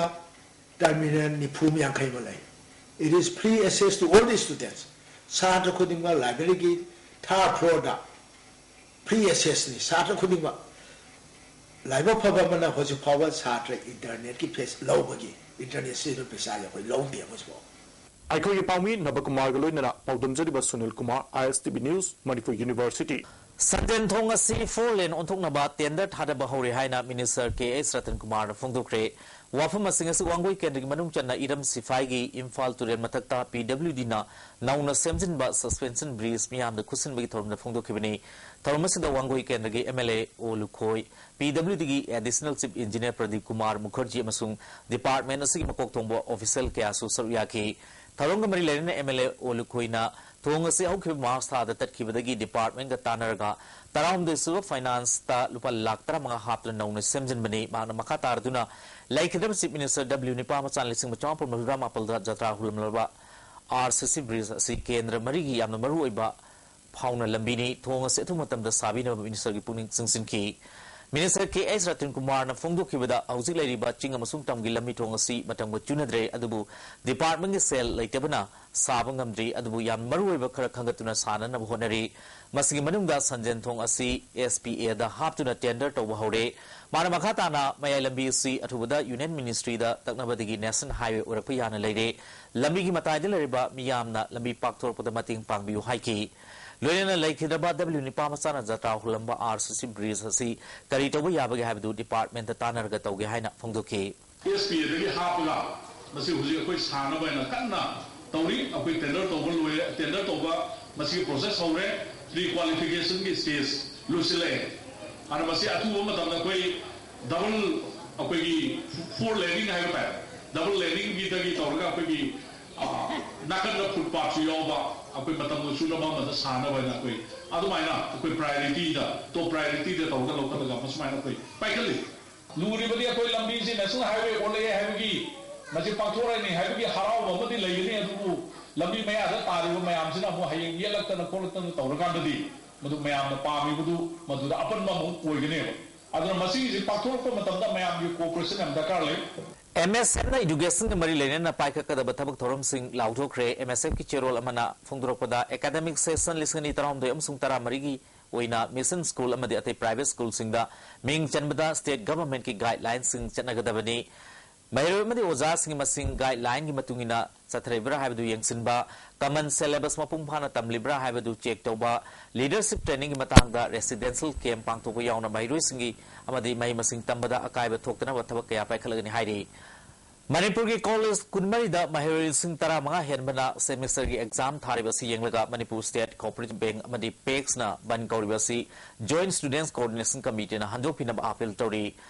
terminal ꯅꯤꯐꯨ ꯌꯥꯡꯈꯩ ꯑꯃ ꯂꯩ꯫ It is free access to all the students. ꯁꯥꯇ꯭ꯔ ꯈꯨꯗꯤꯡꯃꯛ ꯂꯥꯏꯕ꯭ꯔꯦꯔꯤꯒꯤ ꯊꯥꯔ ꯐ꯭ꯂꯣꯔꯗ free access ꯅꯤ ꯁꯥꯇ꯭ꯔ ꯈꯨꯗꯤꯡꯃꯛ꯫ ꯂꯥꯏꯕꯛ ꯐꯕ ꯑꯃꯅ ꯍꯧꯖꯤꯛ ꯐꯥꯎꯕ ꯁꯥꯇ꯭ꯔ ꯏꯟꯇꯔꯅꯦꯠꯀꯤ ꯐꯦꯁ ꯂꯧꯕꯒꯤ ꯏꯟꯇꯔꯅꯦꯠ ꯁꯤꯖꯤꯟꯅꯕ ꯄꯩꯁꯥꯁꯦ ꯑꯩꯈꯣꯏ ꯂꯧꯗꯦ ꯍꯧꯖꯤꯛ ꯐꯥꯎꯕ꯫ ꯑꯩꯈꯣꯏꯒꯤ ꯄꯥꯎꯃꯤ ꯅꯕꯀꯨꯃꯥꯔꯒ ꯂꯣꯏꯅꯅ ꯄꯥꯎꯗꯝꯖꯔꯤꯕ Sunil Kumar, I S T V News, Manipur University꯫ ꯁꯟꯖꯦꯟ ꯊꯣꯡ ꯑꯁꯤ ꯐꯣꯔ ꯂꯦꯟ ꯑꯣꯟꯊꯣꯛꯅꯕ ꯇꯦꯟꯗꯔ ꯊꯥꯗꯕ ꯍꯧꯔꯦ ꯍꯥꯏꯅ ꯃꯤꯅꯤꯁꯇꯔ ꯀꯦ ꯑꯩꯆ ꯔꯇꯟ ꯀꯨꯃꯥꯔꯅ ꯐꯣꯡꯗꯣꯛꯈ꯭ꯔꯦ꯫ ꯋꯥꯐꯝ ꯑꯁꯤꯡ ꯑꯁꯤ ꯋꯥꯡꯒꯣꯏ ꯀꯦꯟꯗ꯭ꯔꯒꯤ ꯃꯅꯨꯡ ꯆꯟꯅ ꯏꯔꯝ ꯁꯤꯐꯥꯏꯒꯤ ꯏꯝꯐꯥꯜ ꯇꯨꯔꯦꯜ ꯃꯊꯛꯇ P W Dꯅ ꯅꯧꯅ ꯁꯦꯝꯖꯤꯟꯕ suspension bridge ꯃꯤꯌꯥꯝꯗ ꯈꯨꯠꯁꯤꯟꯕꯒꯤ ꯊꯧꯔꯝꯗ ꯐꯣꯡꯗꯣꯛꯈꯤꯕꯅꯤ꯫ ꯊꯧꯔꯝ ꯑꯁꯤꯗ ꯋꯥꯡꯒꯣꯏ ꯀꯦꯟꯗ꯭ꯔꯒꯤ M L A ꯑꯣ Lukhoi, P W Dꯒꯤ Additional Chief Engineer Pradeep Kumar Mukherjee ꯑꯃꯁꯨꯡ department ꯑꯁꯤꯒꯤ ꯃꯀꯣꯛ ꯊꯣꯡꯕ official ꯀꯌꯥꯁꯨ ꯁꯔꯨꯛ ꯌꯥꯈꯤ꯫ ꯊꯧꯔꯝꯒ ꯃꯔꯤ ꯂꯩꯅꯅ M L A ꯑꯣ ꯂꯨꯈꯣꯏꯅ ꯊꯣꯡ ꯑꯁꯤ ꯍꯧꯈꯤꯕ ꯃꯥꯔꯆ ꯊꯥꯗ ꯇꯠꯈꯤꯕꯗꯒꯤ departmentꯒ ꯇꯥꯟꯅꯔꯒ ꯇꯔꯥꯍꯨꯝꯗꯣꯏ ꯁꯨꯕ financeꯇ ꯂꯨꯄꯥ ꯂꯥꯈ ꯇꯔꯥꯃꯉꯥ ꯍꯥꯞꯇꯨꯅ ꯅꯧꯅ ꯁꯦꯝꯖꯤꯟꯕꯅꯤ꯫ ꯃꯍꯥꯛꯅ ꯃꯈꯥ ꯇꯥꯔꯗꯨꯅ ꯂꯩꯈꯤꯗ꯭ꯔꯕ Chief Minister W ꯅꯤꯄꯥ ꯃꯆꯥ ꯂꯤꯁꯤꯡ ꯑꯃ ꯆꯥꯃꯥꯄꯜ ꯃꯔꯤꯐꯨꯇꯔꯥ ꯃꯥꯄꯜꯗ ꯖꯇ꯭ꯔꯥ ꯍꯨꯜꯂꯝꯂꯕ R C C bridge ꯑꯁꯤ ꯀꯦꯟꯗ꯭ꯔ ꯃꯔꯤꯒꯤ ꯌꯥꯝꯅ ꯃꯔꯨꯑꯣꯏꯕ ꯐꯥꯎꯅ ꯂꯝꯕꯤꯅꯤ꯫ ꯊꯣꯡ ꯑꯁꯤ ꯑꯊꯨꯕ ꯃꯇꯝꯗ ꯁꯥꯕꯤꯅꯕ ꯃꯤꯅꯤꯁꯇꯔꯒꯤ ꯄꯨꯛꯅꯤꯡ ꯆꯤꯡꯁꯤꯟꯈꯤ꯫ ꯃꯤꯅꯤꯁꯇꯔ ꯀꯦ ꯑꯩꯆ ꯔꯇꯟ ꯀꯨꯃꯥꯔꯅ ꯐꯣꯡꯗꯣꯛꯈꯤꯕꯗ, ꯍꯧꯖꯤꯛ ꯂꯩꯔꯤꯕ ꯆꯤꯡ ꯑꯃꯁꯨꯡ ꯇꯝꯒꯤ ꯂꯝꯕꯤ ꯊꯣꯡ ꯑꯁꯤ ꯃꯇꯝꯒ ꯆꯨꯅꯗ꯭ꯔꯦ, ꯑꯗꯨꯕꯨ departmentꯀꯤ ꯁꯦꯜ ꯂꯩꯇꯕꯅ ꯁꯥꯕ ꯉꯝꯗ꯭ꯔꯤ, ꯑꯗꯨꯕꯨ ꯌꯥꯝ ꯃꯔꯨꯑꯣꯏꯕ ꯈꯔ ꯈꯟꯒꯠꯇꯨꯅ ꯁꯥꯅꯅꯕ ꯍꯣꯠꯅꯔꯤ꯫ ꯃꯁꯤꯒꯤ ꯃꯅꯨꯡꯗ ꯁꯟꯖꯦꯟ ꯊꯣꯡ ꯑꯁꯤ S P Aꯗ ꯍꯥꯞꯇꯨꯅ tender ꯇꯧꯕ ꯍꯧꯔꯦ꯫ ꯃꯥꯅ ꯃꯈꯥ ꯇꯥꯅ ꯃꯌꯥꯏ ꯂꯝꯕꯤ ꯑꯁꯤ ꯑꯊꯨꯕꯗ Union Ministryꯗ ꯇꯛꯅꯕꯗꯒꯤ National Highway ꯑꯣꯏꯔꯛꯄ ꯌꯥꯅ ꯂꯩꯔꯦ꯫ ꯂꯝꯕꯤꯒꯤ ꯃꯇꯥꯏꯗ ꯂꯩꯔꯤꯕ ꯃꯤꯌꯥꯝꯅ ꯂꯝꯕꯤ ꯄꯥꯛꯊꯣꯔꯛꯄꯗ ꯃꯇꯦꯡ ꯄꯥꯡꯕꯤꯌꯨ ꯍꯥꯏꯈꯤ꯫ ꯂꯣꯏꯅꯅ ꯂꯩꯈꯤꯗ꯭ꯔꯕ W ꯅꯤꯄꯥ ꯃꯆꯥꯅ ꯖꯇ꯭ꯔꯥ ꯍꯨꯜꯂꯝꯕ R C C bridge ꯑꯁꯤ ꯀꯔꯤ ꯇꯧꯕ ꯌꯥꯕꯒꯦ ꯍꯥꯏꯕꯗꯨ departmentꯇ ꯇꯥꯟꯅꯔꯒ ꯇꯧꯒꯦ ꯍꯥꯏꯅ ꯐꯣꯡꯗꯣꯛꯈꯤ꯫ S P Aꯗꯒꯤ ꯍꯥꯞꯄꯒ ꯃꯁꯤ ꯍꯧꯖꯤꯛ ꯑꯩꯈꯣꯏ ꯁꯥꯅꯕ ꯍꯥꯏꯅ ꯀꯟꯅ ꯇꯧꯔꯤ꯫ ꯑꯩꯈꯣꯏ tender ꯇꯧꯕ ꯂꯣꯏꯔꯦ, tender ꯇꯧꯕ ꯃꯁꯤꯒꯤ process ꯍꯧꯔꯦ꯫ Pre-qualificationꯒꯤ stage ꯂꯣꯏꯁꯤꯜꯂꯛꯑꯦ꯫ ꯑꯗꯨꯅ ꯃꯁꯤ ꯑꯊꯨꯕ ꯃꯇꯝꯗ ꯑꯩꯈꯣꯏ double, ꯑꯩꯈꯣꯏꯒꯤ four laning ꯍꯥꯏꯕ ꯇꯥꯔꯦ, double laningꯒꯤꯗꯒꯤ ꯇꯧꯔꯒ ꯑꯩꯈꯣꯏꯒꯤ, ꯑ, ꯅꯥꯀꯟꯗ footpathꯁꯨ ꯌꯥꯎꯕ, ꯑꯩꯈꯣꯏ ꯃꯇꯝꯒ ꯆꯨꯅꯕ ꯑꯃꯗ ꯁꯥꯅꯕ ꯍꯥꯏꯅ ꯑꯩꯈꯣꯏ ꯑꯗꯨꯃꯥꯏꯅ ꯑꯩꯈꯣꯏ priorityꯗ, top priorityꯗ ꯇꯧꯔꯒ ꯂꯧꯈꯠꯂꯒ ꯃꯁꯨꯃꯥꯏꯅ ꯑꯩꯈꯣꯏ ꯄꯥꯏꯈꯠꯂꯤ꯫ ꯂꯨꯔꯤꯕꯗꯤ ꯑꯩꯈꯣꯏ ꯂꯝꯕꯤꯁꯤ National Highway ꯑꯣꯜꯂꯛꯑꯦ ꯍꯥꯏꯕꯒꯤ, ꯃꯁꯤ ꯄꯥꯛꯊꯣꯔꯛꯑꯅꯤ ꯍꯥꯏꯕꯒꯤ ꯍꯔꯥꯎꯕ ꯑꯃꯗꯤ ꯂꯩꯒꯅꯤ, ꯑꯗꯨꯕꯨ ꯂꯝꯕꯤ ꯃꯌꯥꯗ ꯇꯥꯔꯤꯕ ꯃꯌꯥꯝꯁꯤꯅ ꯑꯃꯨꯛ ꯍꯌꯦꯡ ꯌꯦꯠꯂꯛꯇꯅ ꯈꯣꯠꯂꯛꯇꯅ ꯇꯧꯔꯀꯥꯟꯗꯗꯤ ꯃꯗꯨ ꯃꯌꯥꯝꯅ ꯄꯥꯝꯃꯤꯕꯗꯨ ꯃꯗꯨꯗ ꯑꯄꯟꯕ ꯑꯃ ꯑꯣꯏꯒꯅꯦꯕ꯫ ꯑꯗꯨꯅ ꯃꯁꯤꯒꯤꯁꯤ ꯄꯥꯡꯊꯣꯔꯛꯄ ꯃꯇꯝꯗ ꯃꯌꯥꯝꯒꯤ cooperation ꯌꯥꯝ ꯗꯔꯀꯥꯔ ꯂꯩ꯫ ꯑꯦꯝ ꯑꯦꯁ ꯑꯦꯐꯅ ꯏꯗꯨꯀꯦꯁꯟꯒ ꯃꯔꯤ ꯂꯩꯅꯅ ꯄꯥꯏꯈꯠꯀꯗꯕ ꯊꯕꯛ ꯊꯧꯔꯝꯁꯤꯡ ꯂꯥꯎꯊꯣꯛꯈ꯭ꯔꯦ꯫ ꯑꯦꯝ ꯑꯦꯁ ꯑꯦꯐꯀꯤ ꯆꯦꯔꯣꯜ ꯑꯃꯅ ꯐꯣꯡꯗꯣꯔꯛꯄꯗ, ꯑꯦꯀꯥꯗꯃꯤꯛ ꯁꯦꯁꯟ ꯂꯤꯁꯤꯡ ꯑꯅꯤ ꯇꯔꯥꯍꯨꯝꯗꯣꯏ ꯑꯃꯁꯨꯡ ꯇꯔꯥꯃꯔꯤꯒꯤ ꯑꯣꯏꯅ ꯃꯤꯁꯟ ꯁ꯭ꯀꯨꯜ ꯑꯃꯗꯤ ꯑꯇꯩ ꯄ꯭ꯔꯥꯏꯚꯦꯠ ꯁ꯭ꯀꯨꯜꯁꯤꯡꯗ ꯃꯤꯡ ꯆꯟꯕꯗ ꯁ꯭ꯇꯦꯠ ꯒꯚꯔꯟꯃꯦꯟꯠꯀꯤ ꯒꯥꯏꯗꯂꯥꯏꯟꯁꯤꯡ ꯆꯠꯅꯒꯗꯕꯅꯤ꯫ ꯃꯍꯩꯔꯣꯏ ꯑꯃꯗꯤ ꯑꯣꯖꯥꯁꯤꯡꯒꯤ ꯃꯁꯤꯡ ꯒꯥꯏꯗꯂꯥꯏꯟꯒꯤ ꯃꯇꯨꯡ ꯏꯟꯅ ꯆꯠꯊꯔꯤꯕ꯭ꯔꯥ ꯍꯥꯏꯕꯗꯨ ꯌꯦꯡꯁꯤꯟꯕ, ꯀꯃꯟ ꯁꯦꯂꯦꯕꯁ ꯃꯄꯨꯡ ꯐꯥꯅ ꯇꯝꯂꯤꯕ꯭ꯔꯥ ꯍꯥꯏꯕꯗꯨ ꯆꯦꯛ ꯇꯧꯕ, ꯂꯤꯗꯔꯁꯤꯞ ꯇ꯭ꯔꯦꯅꯤꯡꯒꯤ ꯃꯇꯥꯡꯗ ꯔꯦꯁꯤꯗꯦꯟꯁꯤꯌꯦꯜ ꯀꯦꯝꯞ ꯄꯥꯡꯊꯣꯛꯄ ꯌꯥꯎꯅ ꯃꯍꯩꯔꯣꯏꯁꯤꯡꯒꯤ ꯑꯃꯗꯤ ꯃꯍꯩ ꯃꯁꯤꯡ ꯇꯝꯕꯗ ꯑꯀꯥꯏꯕ ꯊꯣꯛꯇꯅꯕ ꯊꯕꯛ ꯀꯌꯥ ꯄꯥꯏꯈꯠꯂꯒꯅꯤ ꯍꯥꯏꯔꯤ꯫ ꯃꯅꯤꯄꯨꯔꯒꯤ ꯀꯣꯂꯦꯖ ꯀꯨꯟꯃꯔꯤꯗ ꯃꯍꯩꯔꯣꯏ ꯂꯤꯁꯤꯡ ꯇꯔꯥꯃꯉꯥ ꯍꯦꯟꯕꯅ ꯁꯦꯃꯤꯁꯇꯔꯒꯤ ꯑꯦꯛꯖꯥꯝ ꯊꯥꯔꯤꯕ ꯑꯁꯤ ꯌꯦꯡꯂꯒ ꯃꯅꯤꯄꯨꯔ ꯁ꯭ꯇꯦꯠ ꯀꯣꯑꯣꯄꯔꯦꯇꯤꯚ ꯕꯦꯡꯛ ꯑꯃꯗꯤ ꯄꯦꯛꯁꯅ ꯕꯟꯗ ꯀꯧꯔꯤꯕ ꯑꯁꯤ ꯖꯣꯏꯟꯠ ꯁ꯭ꯇꯨꯗꯦꯟꯠꯁ ꯀꯣꯑꯣꯔꯗꯤꯅꯦꯁꯟ ꯀꯃꯤꯇꯤꯅ ꯍꯟꯗꯣꯛꯄꯤꯅꯕ ꯑꯥꯄꯤꯜ ꯇꯧꯔꯤ꯫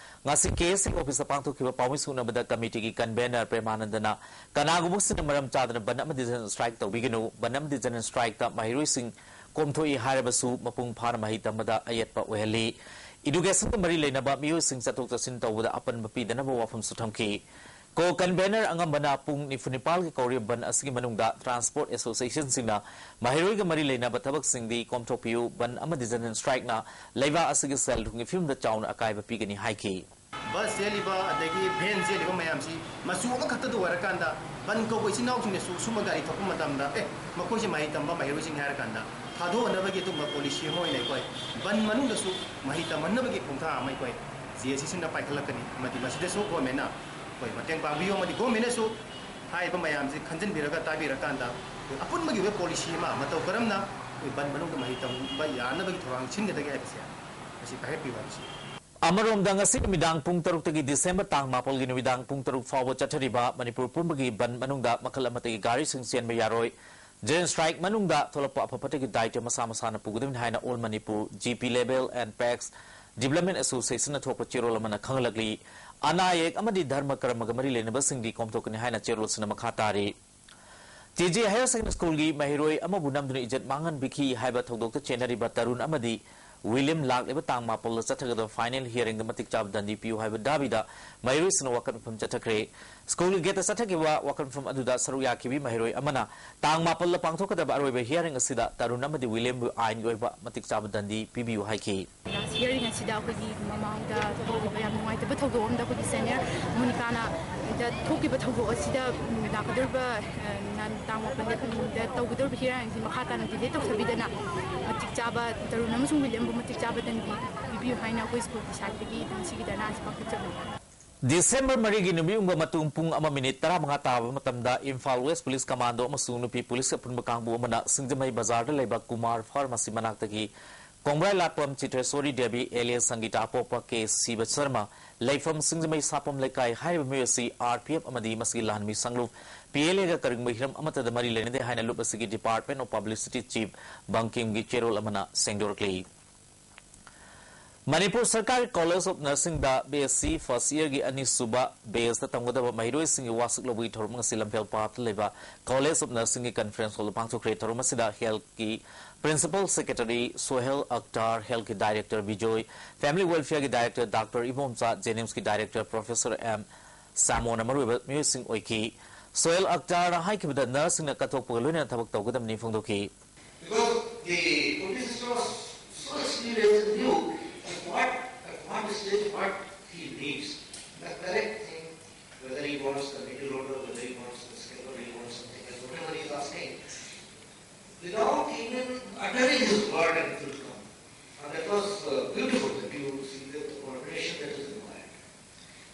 ꯉꯁꯤ ꯀꯦ ꯑꯦꯁ ꯑꯦꯒꯤ ꯑꯣꯐꯤꯁꯇ ꯄꯥꯡꯊꯣꯛꯈꯤꯕ ꯄꯥꯎꯃꯤ ꯁꯣꯛꯅꯕꯗ ꯀꯃꯤꯇꯤꯒꯤ ꯀꯟꯚꯦꯅꯔ ꯄ꯭ꯔꯦꯃꯥꯅꯟꯗꯅ ꯀꯅꯥꯒꯨꯝꯕꯁꯤꯡꯅ ꯃꯔꯝ ꯆꯥꯗꯅ ꯕꯟꯗ ꯑꯃꯗꯤ ꯖꯦꯅꯔꯦꯜ ꯁ꯭ꯇ꯭ꯔꯥꯏꯛ ꯇꯧꯕꯤꯒꯅꯨ, ꯕꯟꯗ ꯑꯃꯗꯤ ꯖꯦꯅꯔꯦꯜ ꯁ꯭ꯇ꯭ꯔꯥꯏꯛꯇ ꯃꯍꯩꯔꯣꯏꯁꯤꯡ ꯀꯣꯝꯊꯣꯛꯏ ꯍꯥꯏꯔꯕꯁꯨ ꯃꯄꯨꯡ ꯐꯥꯅ ꯃꯍꯩ ꯇꯝꯕꯗ ꯑꯌꯦꯠꯄ ꯑꯣꯏꯍꯜꯂꯤ꯫ ꯏꯗꯨꯀꯦꯁꯟꯒ ꯃꯔꯤ ꯂꯩꯅꯕ ꯃꯤꯑꯣꯏꯁꯤꯡ ꯆꯠꯊꯣꯛ ꯆꯠꯁꯤꯟ ꯇꯧꯕꯗ ꯑꯄꯟꯕ ꯄꯤꯗꯅꯕ ꯋꯥꯐꯝꯁꯨ ꯊꯝꯈꯤ꯫ ꯀꯣ ꯀꯟꯚꯦꯅꯔ ꯑꯉꯝꯕꯅ ꯄꯨꯡ ꯅꯤꯐꯨ ꯅꯤꯄꯥꯜꯒꯤ ꯀꯧꯔꯤꯕ ꯕꯟꯗ ꯑꯁꯤꯒꯤ ꯃꯅꯨꯡꯗ ꯇ꯭ꯔꯥꯟꯁꯄꯣꯔꯠ ꯑꯦꯁꯣꯁꯤꯌꯦꯁꯟꯁꯤꯡꯅ ꯃꯍꯩꯔꯣꯏꯒ ꯃꯔꯤ ꯂꯩꯅꯕ ꯊꯕꯛꯁꯤꯡꯗꯤ ꯀꯣꯝꯊꯣꯛꯄꯤꯌꯨ, ꯕꯟꯗ ꯑꯃꯗꯤ ꯖꯦꯅꯔꯦꯜ ꯁ꯭ꯇ꯭ꯔꯥꯏꯛꯅ ꯂꯩꯕꯥꯛ ꯑꯁꯤꯒꯤ ꯁꯦꯜ ꯊꯨꯝꯒꯤ ꯐꯤꯕꯝꯗ ꯆꯥꯎꯅ ꯑꯀꯥꯏꯕ ꯄꯤꯒꯅꯤ ꯍꯥꯏꯈꯤ꯫ ꯕꯁ ꯆꯦꯜꯂꯤꯕ ꯑꯗꯒꯤ ꯚꯦꯟ ꯆꯦꯜꯂꯤꯕ ꯃꯌꯥꯝꯁꯤ ꯃꯆꯨ ꯑꯃꯈꯛꯇꯗ ꯑꯣꯏꯔꯀꯥꯟꯗ ꯕꯟ ꯀꯧꯕ ꯏꯆꯤꯟ ꯏꯅꯥꯎꯁꯤꯡꯅꯁꯨ ꯁꯨꯝꯕ ꯒꯥꯔꯤ ꯊꯧꯔꯛꯄ ꯃꯇꯝꯗ, "ꯑꯦ, ꯃꯈꯣꯏꯁꯦ ꯃꯍꯩ ꯇꯝꯕ ꯃꯍꯩꯔꯣꯏꯁꯤꯡ" ꯍꯥꯏꯔꯀꯥꯟꯗ ꯊꯥꯗꯣꯛꯅꯕꯒꯤ ꯑꯗꯨꯒꯨꯝꯕ ꯄꯣꯂꯤꯁꯤ ꯑꯃ ꯑꯣꯏꯅ ꯑꯩꯈꯣꯏ ꯕꯟ ꯃꯅꯨꯡꯗꯁꯨ ꯃꯍꯩ ꯇꯝꯍꯟꯅꯕꯒꯤ ꯈꯣꯡꯊꯥꯡ ꯑꯃ ꯑꯩꯈꯣꯏ ꯖꯦ ꯑꯦꯁ ꯁꯤꯁꯤꯅ ꯄꯥꯏꯈꯠꯂꯛꯀꯅꯤ꯫ ꯑꯃꯗꯤ ꯃꯁꯤꯗꯁꯨ ꯒꯣꯔꯃꯦꯟꯅ ꯑꯩꯈꯣꯏ ꯃꯇꯦꯡ ꯄꯥꯡꯕꯤꯌꯨ, ꯑꯃꯗꯤ ꯒꯣꯔꯃꯦꯟꯅꯁꯨ ꯍꯥꯏꯔꯤꯕ ꯃꯌꯥꯝꯁꯤ ꯈꯟꯖꯤꯟꯕꯤꯔꯒ ꯇꯥꯕꯤꯔꯀꯥꯟꯗ ꯑꯩꯈꯣꯏ ꯑꯄꯨꯟꯕꯒꯤ ꯑꯣꯏꯕ ꯄꯣꯂꯤꯁꯤ ꯑꯃ ꯃꯇꯧ ꯀꯔꯝꯅ ꯑꯩꯈꯣꯏ ꯕꯟ ꯃꯅꯨꯡꯗ ꯃꯍꯩ ꯇꯝꯕ ꯌꯥꯅꯕꯒꯤ ꯊꯧꯔꯥꯡ ꯁꯤꯟꯒꯗꯒꯦ ꯍꯥꯏꯕꯁꯦ ꯃꯁꯤ ꯄꯥꯏꯈꯠꯄꯤꯌꯨ ꯍꯥꯏꯕꯁꯤ꯫ ꯑꯃꯔꯣꯝꯗ, ꯉꯁꯤ ꯅꯨꯃꯤꯗꯥꯡ ꯄꯨꯡ ꯇꯔꯨꯛꯇꯒꯤ ꯗꯤꯁꯦꯝꯕꯔ ꯇꯥꯡ ꯃꯥꯄꯜꯒꯤ ꯅꯨꯃꯤꯗꯥꯡ ꯄꯨꯡ ꯇꯔꯨꯛ ꯐꯥꯎꯕ ꯆꯠꯊꯔꯤꯕ ꯃꯅꯤꯄꯨꯔ ꯄꯨꯝꯕꯒꯤ ꯕꯟ ꯃꯅꯨꯡꯗ ꯃꯈꯜ ꯑꯃꯠꯇꯒꯤ ꯒꯥꯔꯤꯁꯤꯡ ꯆꯦꯟꯕ ꯌꯥꯔꯣꯏ꯫ ꯖꯦꯅꯔꯦꯜ ꯁ꯭ꯇ꯭ꯔꯥꯏꯛ ꯃꯅꯨꯡꯗ ꯊꯣꯛꯂꯛꯄ ꯑꯐ ꯐꯠꯇꯒꯤ ꯗꯥꯏꯇ꯭ꯌ ꯃꯁꯥ ꯃꯁꯥꯅ ꯄꯨꯒꯗꯕꯅꯤ ꯍꯥꯏꯅ ꯑꯣꯜ ꯃꯅꯤꯄꯨꯔ ꯖꯤ ꯄꯤ ꯂꯦꯕꯦꯜ ꯑꯦꯟ ꯄꯦꯛꯁ ꯗꯤꯕ꯭ꯂꯞꯃꯦꯟ ꯑꯦꯁꯣꯁꯤꯌꯦꯁꯟꯅ ꯊꯣꯛꯄ ꯆꯦꯔꯣꯜ ꯑꯃꯅ ꯈꯪꯍꯜꯂꯛꯂꯤ꯫ ꯑꯅꯥ ꯑꯌꯦꯛ ꯑꯃꯗꯤ ꯙꯔꯃ ꯀꯔꯃꯒ ꯃꯔꯤ ꯂꯩꯅꯕꯁꯤꯡꯗꯤ ꯀꯣꯝꯊꯣꯛꯀꯅꯤ ꯍꯥꯏꯅ ꯆꯦꯔꯣꯜꯁꯤꯅ ꯃꯈꯥ ꯇꯥꯔꯤ꯫ ꯇꯤ ꯖꯤ ꯍꯥꯌꯔ ꯁꯦꯀꯦꯟꯗꯔꯤ ꯁ꯭ꯀꯨꯜꯒꯤ ꯃꯍꯩꯔꯣꯏ ꯑꯃꯕꯨ ꯅꯝꯗꯨꯅ ꯏꯖꯠ ꯃꯥꯡꯍꯟꯕꯤꯈꯤ ꯍꯥꯏꯕ ꯊꯧꯗꯣꯛꯇ ꯆꯦꯟꯅꯔꯤꯕ ꯇꯔꯨꯟ ꯑꯃꯗꯤ ꯋꯤꯂꯤꯌꯝ ꯂꯥꯛꯂꯤꯕ ꯇꯥꯡ ꯃꯥꯄꯜꯗ ꯆꯠꯊꯒꯗꯕ ꯐꯥꯏꯅꯦꯜ ꯍꯤꯌꯥꯔꯤꯡꯗ ꯃꯇꯤꯛ ꯆꯥꯕ ꯗꯟꯗꯤ ꯄꯤꯌꯨ ꯍꯥꯏꯕ ꯗꯥꯕꯤꯗ ꯃꯍꯩꯔꯣꯏꯁꯤꯡꯅ ꯋꯥꯀꯠ ꯃꯐꯝ ꯆꯠꯊꯈ꯭ꯔꯦ꯫ ꯁ꯭ꯀꯨꯜꯒꯤ ꯒꯦꯠꯇ ꯆꯠꯊꯈꯤꯕ ꯋꯥꯀꯠ ꯃꯐꯝ ꯑꯗꯨꯗ ꯁꯔꯨꯛ ꯌꯥꯈꯤꯕꯤ ꯃꯍꯩꯔꯣꯏ ꯑꯃꯅ ꯇꯥꯡ ꯃꯥꯄꯜꯗ ꯄꯥꯡꯊꯣꯛꯀꯗꯕ ꯑꯔꯣꯏꯕ ꯍꯤꯌꯥꯔꯤꯡ ꯑꯁꯤꯗ ꯇꯔꯨꯟ ꯑꯃꯗꯤ ꯋꯤꯂꯤꯌꯝꯕꯨ ꯑꯥꯏꯟꯒꯤ ꯑꯣꯏꯕ ꯃꯇꯤꯛ ꯆꯥꯕ ꯗꯟꯗꯤ ꯄꯤꯕꯤꯌꯨ ꯍꯥꯏꯈꯤ꯫ ꯂꯥꯁ ꯍꯤꯌꯥꯔꯤꯡ ꯑꯁꯤꯗ ꯑꯩꯈꯣꯏꯒꯤ ꯃꯃꯥꯡꯗ ꯊꯣꯛꯈꯤꯕ ꯌꯥꯝ ꯅꯨꯡꯉꯥꯏꯇꯕ ꯊꯧꯗꯣꯛ ꯑꯃꯗ ꯑꯩꯈꯣꯏꯒꯤ ꯁꯦꯅꯤꯌꯔ ꯃꯣꯅꯤꯀꯥꯅ ꯗ ꯊꯣꯛꯈꯤꯕ ꯊꯧꯗꯣꯛ ꯑꯁꯤꯗ, ꯎꯝ, ꯂꯥꯛꯀꯗꯧꯔꯤꯕ, ꯑ, ꯅ-, ꯇꯥꯡ ꯃꯥꯄꯟꯗ ꯈꯨꯟꯗ ꯇꯧꯒꯗꯧꯔꯤꯕ ꯍꯤꯌꯥꯔꯤꯡ ꯑꯁꯤ ꯃꯈꯥ ꯇꯥꯅ ꯗꯤꯂꯦ ꯇꯧꯊꯕꯤꯗꯅ ꯃꯇꯤꯛ ꯆꯥꯕ ꯇꯔꯨꯟ ꯑꯃꯁꯨꯡ ꯋꯤꯂꯤꯌꯝꯕꯨ ꯃꯇꯤꯛ ꯆꯥꯕ ꯗꯟꯗꯤ ꯄꯤꯕꯤꯌꯨ ꯍꯥꯏꯅ ꯑꯩꯈꯣꯏ ꯁ꯭ꯀꯨꯜꯒꯤ ꯁꯥꯏꯠꯇꯒꯤ ꯉꯁꯤꯒꯤ ꯙꯔꯅꯥ ꯑꯁꯤ ꯄꯥꯡꯊꯣꯛꯆꯕꯅꯤ꯫ ꯗꯤꯁꯦꯝꯕꯔ ꯃꯔꯤꯒꯤ ꯅꯨꯃꯤꯠꯌꯨꯡꯕ ꯃꯇꯨꯡ ꯄꯨꯡ ꯑꯃ ꯃꯤꯅꯤꯠ ꯇꯔꯥꯃꯉꯥ ꯇꯥꯕ ꯃꯇꯝꯗ ꯏꯝꯐꯥꯜ ꯋꯦꯁ ꯄꯨꯂꯤꯁ ꯀꯃꯥꯟꯗꯣ ꯑꯃꯁꯨꯡ ꯅꯨꯄꯤ ꯄꯨꯂꯤꯁ ꯑꯄꯨꯟꯕ ꯀꯥꯡꯕꯨ ꯑꯃꯅ ꯁꯤꯡꯖꯃꯩ ꯕꯖꯥꯔꯗ ꯂꯩꯕ ꯀꯨꯃꯥꯔ ꯐꯥꯔꯃꯥꯁꯤ ꯃꯅꯥꯛꯇꯒꯤ ꯀꯣꯡꯕ꯭ꯔꯥꯏ ꯂꯥꯠꯄꯝ ꯆꯤꯇ꯭ꯔꯦꯁꯣꯔꯤ ꯗꯦꯕꯤ ꯑꯦꯂꯤꯌꯥꯁ ꯁꯪꯒꯤꯇꯥ ꯄꯣꯛꯄ ꯀꯦ ꯁꯤꯕ ꯁꯔꯃ ꯂꯩꯐꯝ ꯁꯤꯡꯖꯃꯩ ꯁꯥꯄꯝ ꯂꯩꯀꯥꯏ ꯍꯥꯏꯔꯤꯕ ꯃꯤꯑꯣꯏ ꯑꯁꯤ ꯑꯥꯔ ꯄꯤ ꯑꯦꯐ ꯑꯃꯗꯤ ꯃꯁꯤꯒꯤ ꯂꯥꯟꯃꯤ ꯁꯪꯂꯨꯞ ꯄꯤ ꯑꯦꯜ ꯑꯦꯒ ꯀꯔꯤꯒꯨꯝꯕ ꯍꯤꯔꯝ ꯑꯃꯠꯇꯗ ꯃꯔꯤ ꯂꯩꯅꯗꯦ ꯍꯥꯏꯅ ꯂꯨꯞ ꯑꯁꯤꯒꯤ ꯗꯤꯄꯥꯔꯠꯃꯦꯟ ꯑꯣꯐ ꯄꯕ꯭ꯂꯤꯁꯤꯇꯤ ꯆꯤꯐ ꯕꯪꯀꯤꯝꯒꯤ ꯆꯦꯔꯣꯜ ꯑꯃꯅ ꯁꯦꯡꯗꯣꯔꯛꯂꯤ꯫ ꯃꯅꯤꯄꯨꯔ ꯁꯔꯀꯥꯔꯒꯤ ꯀꯣꯂꯦꯖ ꯑꯣꯐ ꯅꯔꯁꯤꯡꯗ ꯕꯤ ꯑꯦꯁ ꯁꯤ ꯐꯥꯔꯁ ꯏꯌꯔꯒꯤ ꯑꯅꯤꯁꯨꯕ ꯕꯦꯁꯇ ꯇꯝꯒꯗꯕ ꯃꯍꯩꯔꯣꯏꯁꯤꯡꯒꯤ ꯋꯥꯁꯛ ꯂꯧꯕꯒꯤ ꯊꯧꯔꯝ ꯑꯁꯤ ꯂꯝꯐꯦꯜ ꯄꯥꯠꯇ ꯂꯩꯕ ꯀꯣꯂꯦꯖ ꯑꯣꯐ ꯅꯔꯁꯤꯡꯒꯤ ꯀꯟꯐ꯭ꯔꯦꯟꯁ ꯍꯣꯜꯗ ꯄꯥꯡꯊꯣꯛꯈ꯭ꯔꯦ꯫ ꯊꯧꯔꯝ ꯑꯁꯤꯗ ꯍꯦꯜꯊꯀꯤ ꯄ꯭ꯔꯤꯟꯁꯤꯄꯜ ꯁꯦꯀ꯭ꯔꯦꯇꯔꯤ ꯁꯣꯍꯦꯜ ꯑꯛꯇꯥꯔ, ꯍꯦꯜꯊꯀꯤ ꯗꯥꯏꯔꯦꯛꯇꯔ ꯕꯤꯖꯣꯏ, ꯐꯦꯃꯤꯂꯤ ꯋꯦꯜꯐꯤꯌꯔꯒꯤ ꯗꯥꯏꯔꯦꯛꯇꯔ ꯗꯥꯛꯇꯔ ꯏꯕꯣꯝꯆꯥ, ꯖꯦꯅꯤꯝꯁꯀꯤ ꯗꯥꯏꯔꯦꯛꯇꯔ ꯄ꯭ꯔꯣꯐꯦꯁꯔ ꯑꯦꯝ ꯁꯥꯃꯣꯅ ꯃꯔꯨꯑꯣꯏꯕ ꯃꯤꯑꯣꯏꯁꯤꯡ ꯑꯣꯏꯈꯤ꯫ ꯁꯣꯍꯦꯜ ꯑꯛꯇꯥꯔꯅ ꯍꯥꯏꯈꯤꯕꯗ ꯅꯔꯁꯁꯤꯡꯅ ꯀꯠꯊꯣꯛꯄꯒ ꯂꯣꯏꯅꯅ ꯊꯕꯛ ꯇꯧꯒꯗꯕꯅꯤ ꯐꯣꯡꯗꯣꯛꯈꯤ꯫ Because the police officer was so experienced and knew at what, at what stage what he needs, the correct thing, whether he wants the middle order, whether he wants the skill, whether he wants something else, whatever he is asking, without even uttering his word and it will come. And that was uh, beautiful that you see the coordination that is required.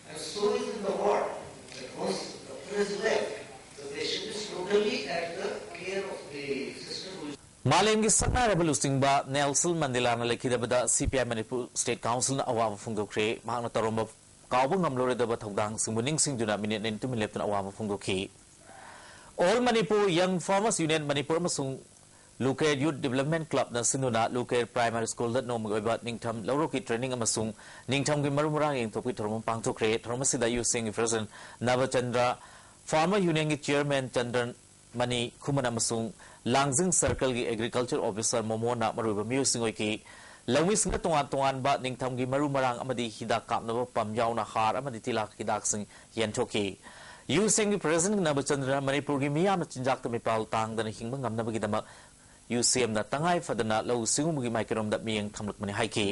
And so is in the ward, that once the doctor is left, the patient is totally at the care of the sister who is. ꯃꯥꯂꯦꯝꯒꯤ ꯁꯛꯅꯥꯏꯔꯕ ꯂꯨꯆꯤꯡꯕ Nelson ꯃꯟꯗꯦꯂꯥꯅ ꯂꯩꯈꯤꯗꯕꯗ ꯁꯤ P I Manipur state ꯀꯥꯎꯟꯁꯤꯜꯅ ꯑꯋꯥꯕ ꯐꯣꯡꯗꯣꯛꯈ꯭ꯔꯦ꯫ ꯃꯍꯥꯛꯅ ꯇꯧꯔꯝꯕ ꯀꯥꯎꯕ ꯉꯝꯂꯔꯣꯏꯗꯕ ꯊꯧꯗꯥꯡꯁꯤꯡꯕꯨ ꯅꯤꯡꯁꯤꯡꯗꯨꯅ minute ꯑꯅꯤ ꯇꯨꯃꯤꯟ ꯂꯦꯞꯇꯨꯅ ꯑꯋꯥꯕ ꯐꯣꯡꯗꯣꯛꯈꯤ꯫ All Manipur Young Farmers Union Manipur ꯑꯃꯁꯨꯡ ꯂꯨꯀꯦꯔ ꯌꯨꯠ ꯗꯤꯕꯦꯂꯞꯃꯦꯟ ꯀ꯭ꯂꯕꯅ ꯁꯤꯟꯗꯨꯅ ꯂꯨꯀꯦꯔ ꯄ꯭ꯔꯥꯏꯃꯥꯔꯤ ꯁ꯭ꯀꯨꯜꯗ ꯅꯣꯡꯃꯒꯤ ꯑꯣꯏꯕ ꯅꯤꯡꯊꯝ ꯂꯧꯔꯣꯛꯀꯤ ꯇ꯭ꯔꯦꯅꯤꯡ ꯑꯃꯁꯨꯡ ꯅꯤꯡꯊꯝꯒꯤ ꯃꯔꯨ ꯃꯔꯥꯡ ꯌꯦꯡꯊꯣꯛꯄꯒꯤ ꯊꯧꯔꯝ ꯑꯃ ꯄꯥꯡꯊꯣꯛꯈ꯭ꯔꯦ꯫ ꯊꯧꯔꯝ ꯑꯁꯤꯗ ꯌꯨꯠ ꯁꯦꯡꯒꯤ ꯄ꯭ꯔꯦꯁꯤꯗꯦꯟꯠ ꯅꯕꯆꯟꯗ꯭ꯔ, ꯐꯥꯔꯃꯔ ꯌꯨꯅꯤꯌꯟꯒꯤ ꯆꯤꯌꯔꯃꯦꯟ ꯆꯟꯗ꯭ꯔ ꯃꯅꯤ ꯈꯨꯃꯟ ꯑꯃꯁꯨꯡ ꯂꯥꯡꯖꯤꯡ ꯁꯔꯀꯜꯒꯤ ꯑꯦꯒ꯭ꯔꯤꯀꯜꯆꯔ ꯑꯣꯐꯤꯁꯥꯔ ꯃꯣꯃꯣꯟꯅ ꯃꯔꯨꯑꯣꯏꯕ ꯃꯤꯑꯣꯏꯁꯤꯡ ꯑꯣꯏꯈꯤ꯫ ꯂꯧꯃꯤꯁꯤꯡꯅ ꯇꯣꯉꯥꯟ ꯇꯣꯉꯥꯟꯕ ꯅꯤꯡꯊꯝꯒꯤ ꯃꯔꯨ ꯃꯔꯥꯡ ꯑꯃꯗꯤ ꯍꯤꯗꯥꯛ ꯀꯥꯞꯅꯕ ꯄꯝ ꯌꯥꯎꯅ ꯍꯥꯔ ꯑꯃꯗꯤ ꯇꯤꯜꯍꯥꯠ ꯍꯤꯗꯥꯛꯁꯤꯡ ꯌꯦꯟꯊꯣꯛꯈꯤ꯫ ꯌꯨ ꯁꯦꯝꯒꯤ ꯄ꯭ꯔꯦꯁꯤꯗꯦꯟꯠ ꯅꯕꯆꯟꯗ꯭ꯔꯅ ꯃꯅꯤꯄꯨꯔꯒꯤ ꯃꯤꯌꯥꯝꯅ ꯆꯤꯟꯖꯥꯛꯇ ꯃꯤꯄꯥꯜ ꯇꯥꯡꯗꯅ ꯍꯤꯡꯕ ꯉꯝꯅꯕꯒꯤꯗꯃꯛ ꯌꯨ ꯁꯦꯝꯅ ꯇꯉꯥꯏ ꯐꯗꯅ ꯂꯧꯎ ꯁꯤꯡꯎꯕꯒꯤ ꯃꯥꯏꯀꯩꯔꯣꯝꯗ ꯃꯤꯠꯌꯦꯡ ꯊꯝꯂꯛꯄꯅꯤ ꯍꯥꯏꯈꯤ꯫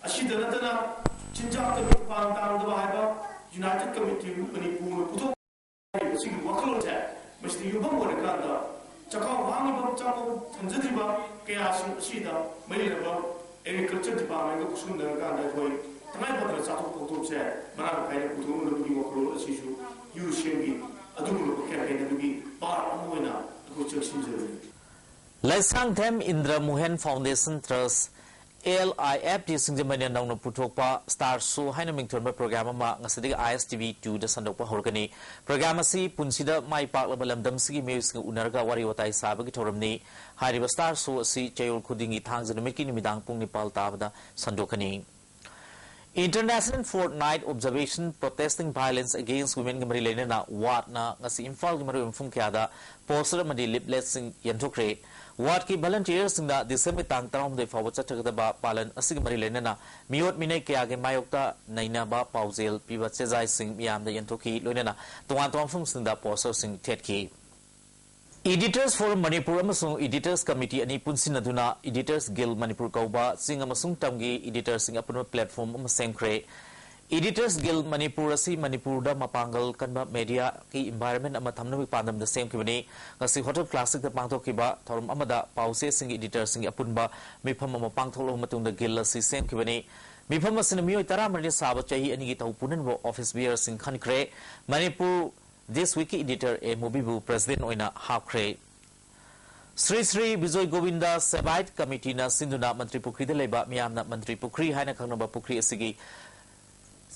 ꯑꯁꯤꯗ ꯅꯠꯇꯅ ꯆꯤꯟꯖꯥꯛꯇ ꯃꯤꯄꯥꯜ ꯇꯥꯡꯗꯕ ꯍꯥꯏꯕ ꯌꯨꯅꯥꯏꯇꯦꯗ ꯀꯃꯤꯇꯤ ꯃꯅꯤꯄꯨꯔꯅ ꯄꯨꯊꯣꯛ ꯍꯥꯏꯔꯤꯕ ꯁꯤꯒꯤ ꯋꯥꯈꯜꯂꯣꯟꯁꯦ ꯃꯁꯤꯗ ꯌꯨꯝꯐꯝ ꯑꯣꯏꯔꯀꯥꯟꯗ ꯆꯥꯛꯈꯥꯎ ꯍꯥꯡꯉꯤꯕ ꯆꯥꯛꯈꯥꯎ ꯊꯟꯖꯗ꯭ꯔꯤꯕ ꯀꯌꯥꯁꯤꯡ ꯑꯁꯤꯗ ꯃꯔꯤ ꯂꯩꯅꯕ ꯑꯦꯒ꯭ꯔꯤꯀꯜꯆꯔ ꯗꯤꯄꯥꯔꯠꯃꯦꯟꯒ ꯈꯨꯠꯁꯝꯅꯔꯀꯥꯟꯗ ꯑꯩꯈꯣꯏ ꯇꯉꯥꯏ ꯐꯗꯅ ꯆꯥꯊꯣꯛ ꯐꯧꯊꯣꯛꯁꯦ ꯃꯔꯥꯡ ꯀꯥꯏꯅ ꯄꯨꯊꯣꯛꯅꯕꯒꯤ ꯋꯥꯈꯜꯂꯣꯟ ꯑꯁꯤꯁꯨ ꯌꯨ ꯁꯦꯝꯒꯤ ꯑꯗꯨꯒꯨꯝꯂꯕ ꯀꯦꯝꯄꯦꯟ ꯑꯗꯨꯒꯤ ꯄꯥꯔꯠ ꯑꯃ ꯑꯣꯏꯅ ꯑꯩꯈꯣꯏ ꯆꯪꯁꯤꯟꯖꯕꯅꯤ꯫ ꯂꯩꯁꯥꯡꯊꯦꯝ ꯏꯟꯗ꯭ꯔ ꯃꯣꯍꯟ ꯐꯥꯎꯟꯗꯦꯁꯟ ꯇ꯭ꯔꯁ, ꯑꯦꯜ ꯑꯥꯏ ꯑꯦꯐ ꯇꯤ ꯁꯤꯡꯖꯃꯩꯅ ꯅꯧꯅ ꯄꯨꯊꯣꯛꯄ ꯁ꯭ꯇꯥꯔ ꯁꯣ ꯍꯥꯏꯅ ꯃꯤꯡꯊꯣꯟꯕ ꯄ꯭ꯔꯣꯒ꯭ꯔꯥꯝ ꯑꯃ ꯉꯁꯤꯗꯒꯤ ꯑꯥꯏ ꯑꯦꯁ ꯇꯤ ꯚꯤ ꯇꯨꯗ ꯁꯟꯗꯣꯛꯄ ꯍꯧꯔꯒꯅꯤ꯫ ꯄ꯭ꯔꯣꯒ꯭ꯔꯥꯝ ꯑꯁꯤ ꯄꯨꯟꯁꯤꯗ ꯃꯥꯏ ꯄꯥꯛꯂꯕ ꯂꯝꯗꯝꯁꯤꯒꯤ ꯃꯤꯑꯣꯏꯁꯤꯡꯒ ꯎꯅꯔꯒ ꯋꯥꯔꯤ ꯋꯥꯇꯥꯏ ꯁꯥꯕꯒꯤ ꯊꯧꯔꯝꯅꯤ꯫ ꯍꯥꯏꯔꯤꯕ ꯁ꯭ꯇꯥꯔ ꯁꯣ ꯑꯁꯤ ꯆꯌꯣꯜ ꯈꯨꯗꯤꯡꯒꯤ ꯊꯥꯡꯖ ꯅꯨꯃꯤꯠꯀꯤ ꯅꯨꯃꯤꯗꯥꯡ ꯄꯨꯡ ꯅꯤꯄꯥꯜ ꯇꯥꯕꯗ ꯁꯟꯗꯣꯛꯀꯅꯤ꯫ International Fortnight Observation Protesting Violence Against Womenꯒ ꯃꯔꯤ ꯂꯩꯅꯅ ꯋꯥꯠꯅ ꯉꯁꯤ ꯏꯝꯐꯥꯜꯒꯤ ꯃꯔꯨꯑꯣꯏꯕ ꯃꯐꯝ ꯀꯌꯥꯗ ꯄꯣꯁꯇꯔ ꯑꯃꯗꯤ ꯂꯤꯞꯂꯦꯠꯁꯤꯡ ꯌꯦꯟꯊꯣꯛꯈ꯭ꯔꯦ꯫ ꯋꯥꯠꯀꯤ ꯚꯂꯟꯇꯤꯌꯔꯁꯤꯡꯅ ꯗꯤꯁꯦꯝꯕꯔ ꯇꯥꯡ ꯇꯔꯥꯍꯨꯝꯗꯣꯏ ꯐꯥꯎꯕ ꯆꯠꯊꯒꯗꯕ ꯄꯥꯂꯟ ꯑꯁꯤꯒ ꯃꯔꯤ ꯂꯩꯅꯅ ꯃꯤꯑꯣꯠ ꯃꯤꯅꯩ ꯀꯌꯥꯒꯤ ꯃꯥꯌꯣꯛꯇ ꯅꯩꯅꯕ ꯄꯥꯎꯖꯦꯜ ꯄꯤꯕ ꯆꯦꯖꯥꯏꯁꯤꯡ ꯃꯤꯌꯥꯝꯗ ꯌꯦꯟꯊꯣꯛꯈꯤ꯫ ꯂꯣꯏꯅꯅ ꯇꯣꯉꯥꯟ ꯇꯣꯉꯥꯟꯕ ꯃꯐꯝꯁꯤꯡꯗ ꯄꯣꯁꯇꯔꯁꯤꯡ ꯊꯦꯠꯈꯤ꯫ Editors Forum Manipur ꯑꯃꯁꯨꯡ Editors Committee ꯑꯅꯤ ꯄꯨꯟꯁꯤꯟꯅꯗꯨꯅ Editors Guild Manipur ꯀꯧꯕ ꯆꯤꯡ ꯑꯃꯁꯨꯡ ꯇꯝꯒꯤ ꯏꯗꯤꯇꯔꯁꯤꯡ ꯑꯄꯨꯟꯕ ꯄ꯭ꯂꯦꯠꯐꯣꯔꯝ ꯑꯃ ꯁꯦꯝꯈ꯭ꯔꯦ꯫ Editors Guild Manipur ꯑꯁꯤ ꯃꯅꯤꯄꯨꯔꯗ ꯃꯄꯥꯡꯒꯜ ꯀꯟꯕ ꯃꯦꯗꯤꯌꯥꯒꯤ ꯏꯟꯚꯥꯏꯔꯟꯃꯦꯟ ꯑꯃ ꯊꯝꯅꯕꯒꯤ ꯄꯥꯟꯗꯝꯗ ꯁꯦꯝꯈꯤꯕꯅꯤ꯫ ꯉꯁꯤ ꯍꯣꯇꯦꯜ ꯀ꯭ꯂꯥꯁꯤꯛꯇ ꯄꯥꯡꯊꯣꯛꯈꯤꯕ ꯊꯧꯔꯝ ꯑꯃꯗ ꯄꯥꯎꯆꯦꯁꯤꯡꯒꯤ ꯏꯗꯤꯇꯔꯁꯤꯡꯒꯤ ꯑꯄꯨꯟꯕ ꯃꯤꯐꯝ ꯑꯃ ꯄꯥꯡꯊꯣꯛꯂꯕ ꯃꯇꯨꯡꯗ ꯒꯤꯜ ꯑꯁꯤ ꯁꯦꯝꯈꯤꯕꯅꯤ꯫ ꯃꯤꯐꯝ ꯑꯁꯤꯅ ꯃꯤꯑꯣꯏ ꯇꯔꯥꯃꯔꯤꯅ ꯁꯥꯕ ꯆꯍꯤ ꯑꯅꯤꯒꯤ ꯊꯧ ꯄꯨꯅꯅꯕ ꯑꯣꯐꯤꯁ ꯕꯤꯌꯔꯁꯤꯡ ꯈꯟꯈ꯭ꯔꯦ꯫ ꯃꯅꯤꯄꯨꯔ ꯗꯤꯁ ꯋꯤꯛꯀꯤ ꯏꯗꯤꯇꯔ ꯑꯦ ꯃꯨꯕꯤꯕꯨ ꯄ꯭ꯔꯦꯁꯤꯗꯦꯟꯠ ꯑꯣꯏꯅ ꯍꯥꯞꯈ꯭ꯔꯦ꯫ ꯁ꯭ꯔꯤ ꯁ꯭ꯔꯤ ꯕꯤꯖꯣꯏ ꯒꯣꯕꯤꯟꯗ ꯁꯦꯕꯥꯏꯠ ꯀꯃꯤꯇꯤꯅ ꯁꯤꯟꯗꯨꯅ ꯃꯟꯇ꯭ꯔꯤ ꯄꯨꯈ꯭ꯔꯤꯗ ꯂꯩꯕ ꯃꯤꯌꯥꯝꯅ ꯃꯟꯇ꯭ꯔꯤ ꯄꯨꯈ꯭ꯔꯤ ꯍꯥꯏꯅ ꯈꯪꯅꯕ ꯄꯨꯈ꯭ꯔꯤ ꯑꯁꯤꯒꯤ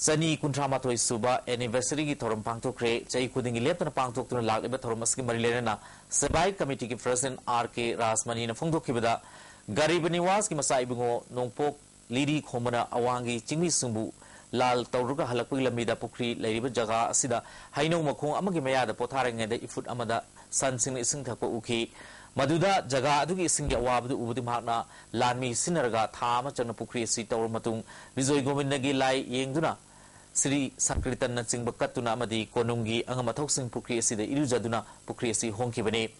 ꯆꯅꯤ ꯀꯨꯟꯊ꯭ꯔꯥ ꯃꯥꯊꯣꯏ ꯁꯨꯕ ꯑꯦꯅꯤꯚꯔꯁꯔꯤꯒꯤ ꯊꯧꯔꯝ ꯄꯥꯡꯊꯣꯛꯈ꯭ꯔꯦ꯫ ꯆꯍꯤ ꯈꯨꯗꯤꯡꯒꯤ ꯂꯦꯞꯇꯅ ꯄꯥꯡꯊꯣꯛꯇꯨꯅ ꯂꯥꯛꯂꯤꯕ ꯊꯧꯔꯝ ꯑꯁꯤꯒꯤ ꯃꯔꯤ ꯂꯩꯅꯅ ꯁꯦꯕꯥꯏꯠ ꯀꯃꯤꯇꯤꯒꯤ ꯄ꯭ꯔꯦꯁꯤꯗꯦꯟꯠ ꯑꯥꯔ ꯀꯦ ꯔꯥꯖꯃꯅꯤꯅ ꯐꯣꯡꯗꯣꯛꯈꯤꯕꯗ, ꯒꯔꯤꯕ ꯅꯤꯋꯥꯁꯀꯤ ꯃꯆꯥ ꯏꯕꯨꯡꯉꯣ ꯅꯣꯡꯄꯣꯛ ꯂꯤꯔꯤ ꯈꯣꯝꯕꯅ ꯑꯋꯥꯡꯒꯤ ꯆꯤꯡꯃꯤꯁꯤꯡꯕꯨ ꯂꯥꯜ ꯇꯧꯔꯒ ꯍꯜꯂꯛꯄꯒꯤ ꯂꯝꯕꯤꯗ ꯄꯨꯈ꯭ꯔꯤ ꯂꯩꯔꯤꯕ ꯖꯒꯥ ꯑꯁꯤꯗ ꯍꯩꯅꯧ ꯃꯈꯣꯡ ꯑꯃꯒꯤ ꯃꯌꯥꯗ ꯄꯣꯊꯥꯔꯤꯉꯩꯗ ꯏꯐꯨꯠ ꯑꯃꯗ ꯁꯟꯁꯤꯡꯅ ꯏꯁꯤꯡ ꯊꯛꯄ ꯎꯈꯤ꯫ ꯃꯗꯨꯗ ꯖꯒꯥ ꯑꯗꯨꯒꯤ ꯏꯁꯤꯡꯒꯤ ꯑꯋꯥꯕꯗꯨ ꯎꯕꯗꯤ ꯃꯍꯥꯛꯅ ꯂꯥꯟꯃꯤ ꯁꯤꯟꯅꯔꯒ ꯊꯥ ꯑꯃ ꯆꯪꯅ ꯄꯨꯈ꯭ꯔꯤ ꯑꯁꯤ ꯇꯧꯔꯕ ꯃꯇꯨꯡ ꯕꯤꯖꯣꯏ ꯒꯣꯕꯤꯟꯗꯒꯤ ꯂꯥꯏ ꯌꯦꯡꯗꯨꯅ ꯁ꯭ꯔꯤ ꯁꯪꯀ꯭ꯔꯤꯇꯟꯅꯆꯤꯡꯕ ꯀꯠꯇꯨꯅ ꯑꯃꯗꯤ ꯀꯣꯅꯨꯡꯒꯤ ꯑꯉꯝ ꯑꯊꯧꯁꯤꯡ ꯄꯨꯈ꯭ꯔꯤ ꯑꯁꯤꯗ ꯏꯔꯨꯖꯗꯨꯅ ꯄꯨꯈ꯭ꯔꯤ ꯑꯁꯤ ꯍꯣꯡꯈꯤꯕꯅꯤ꯫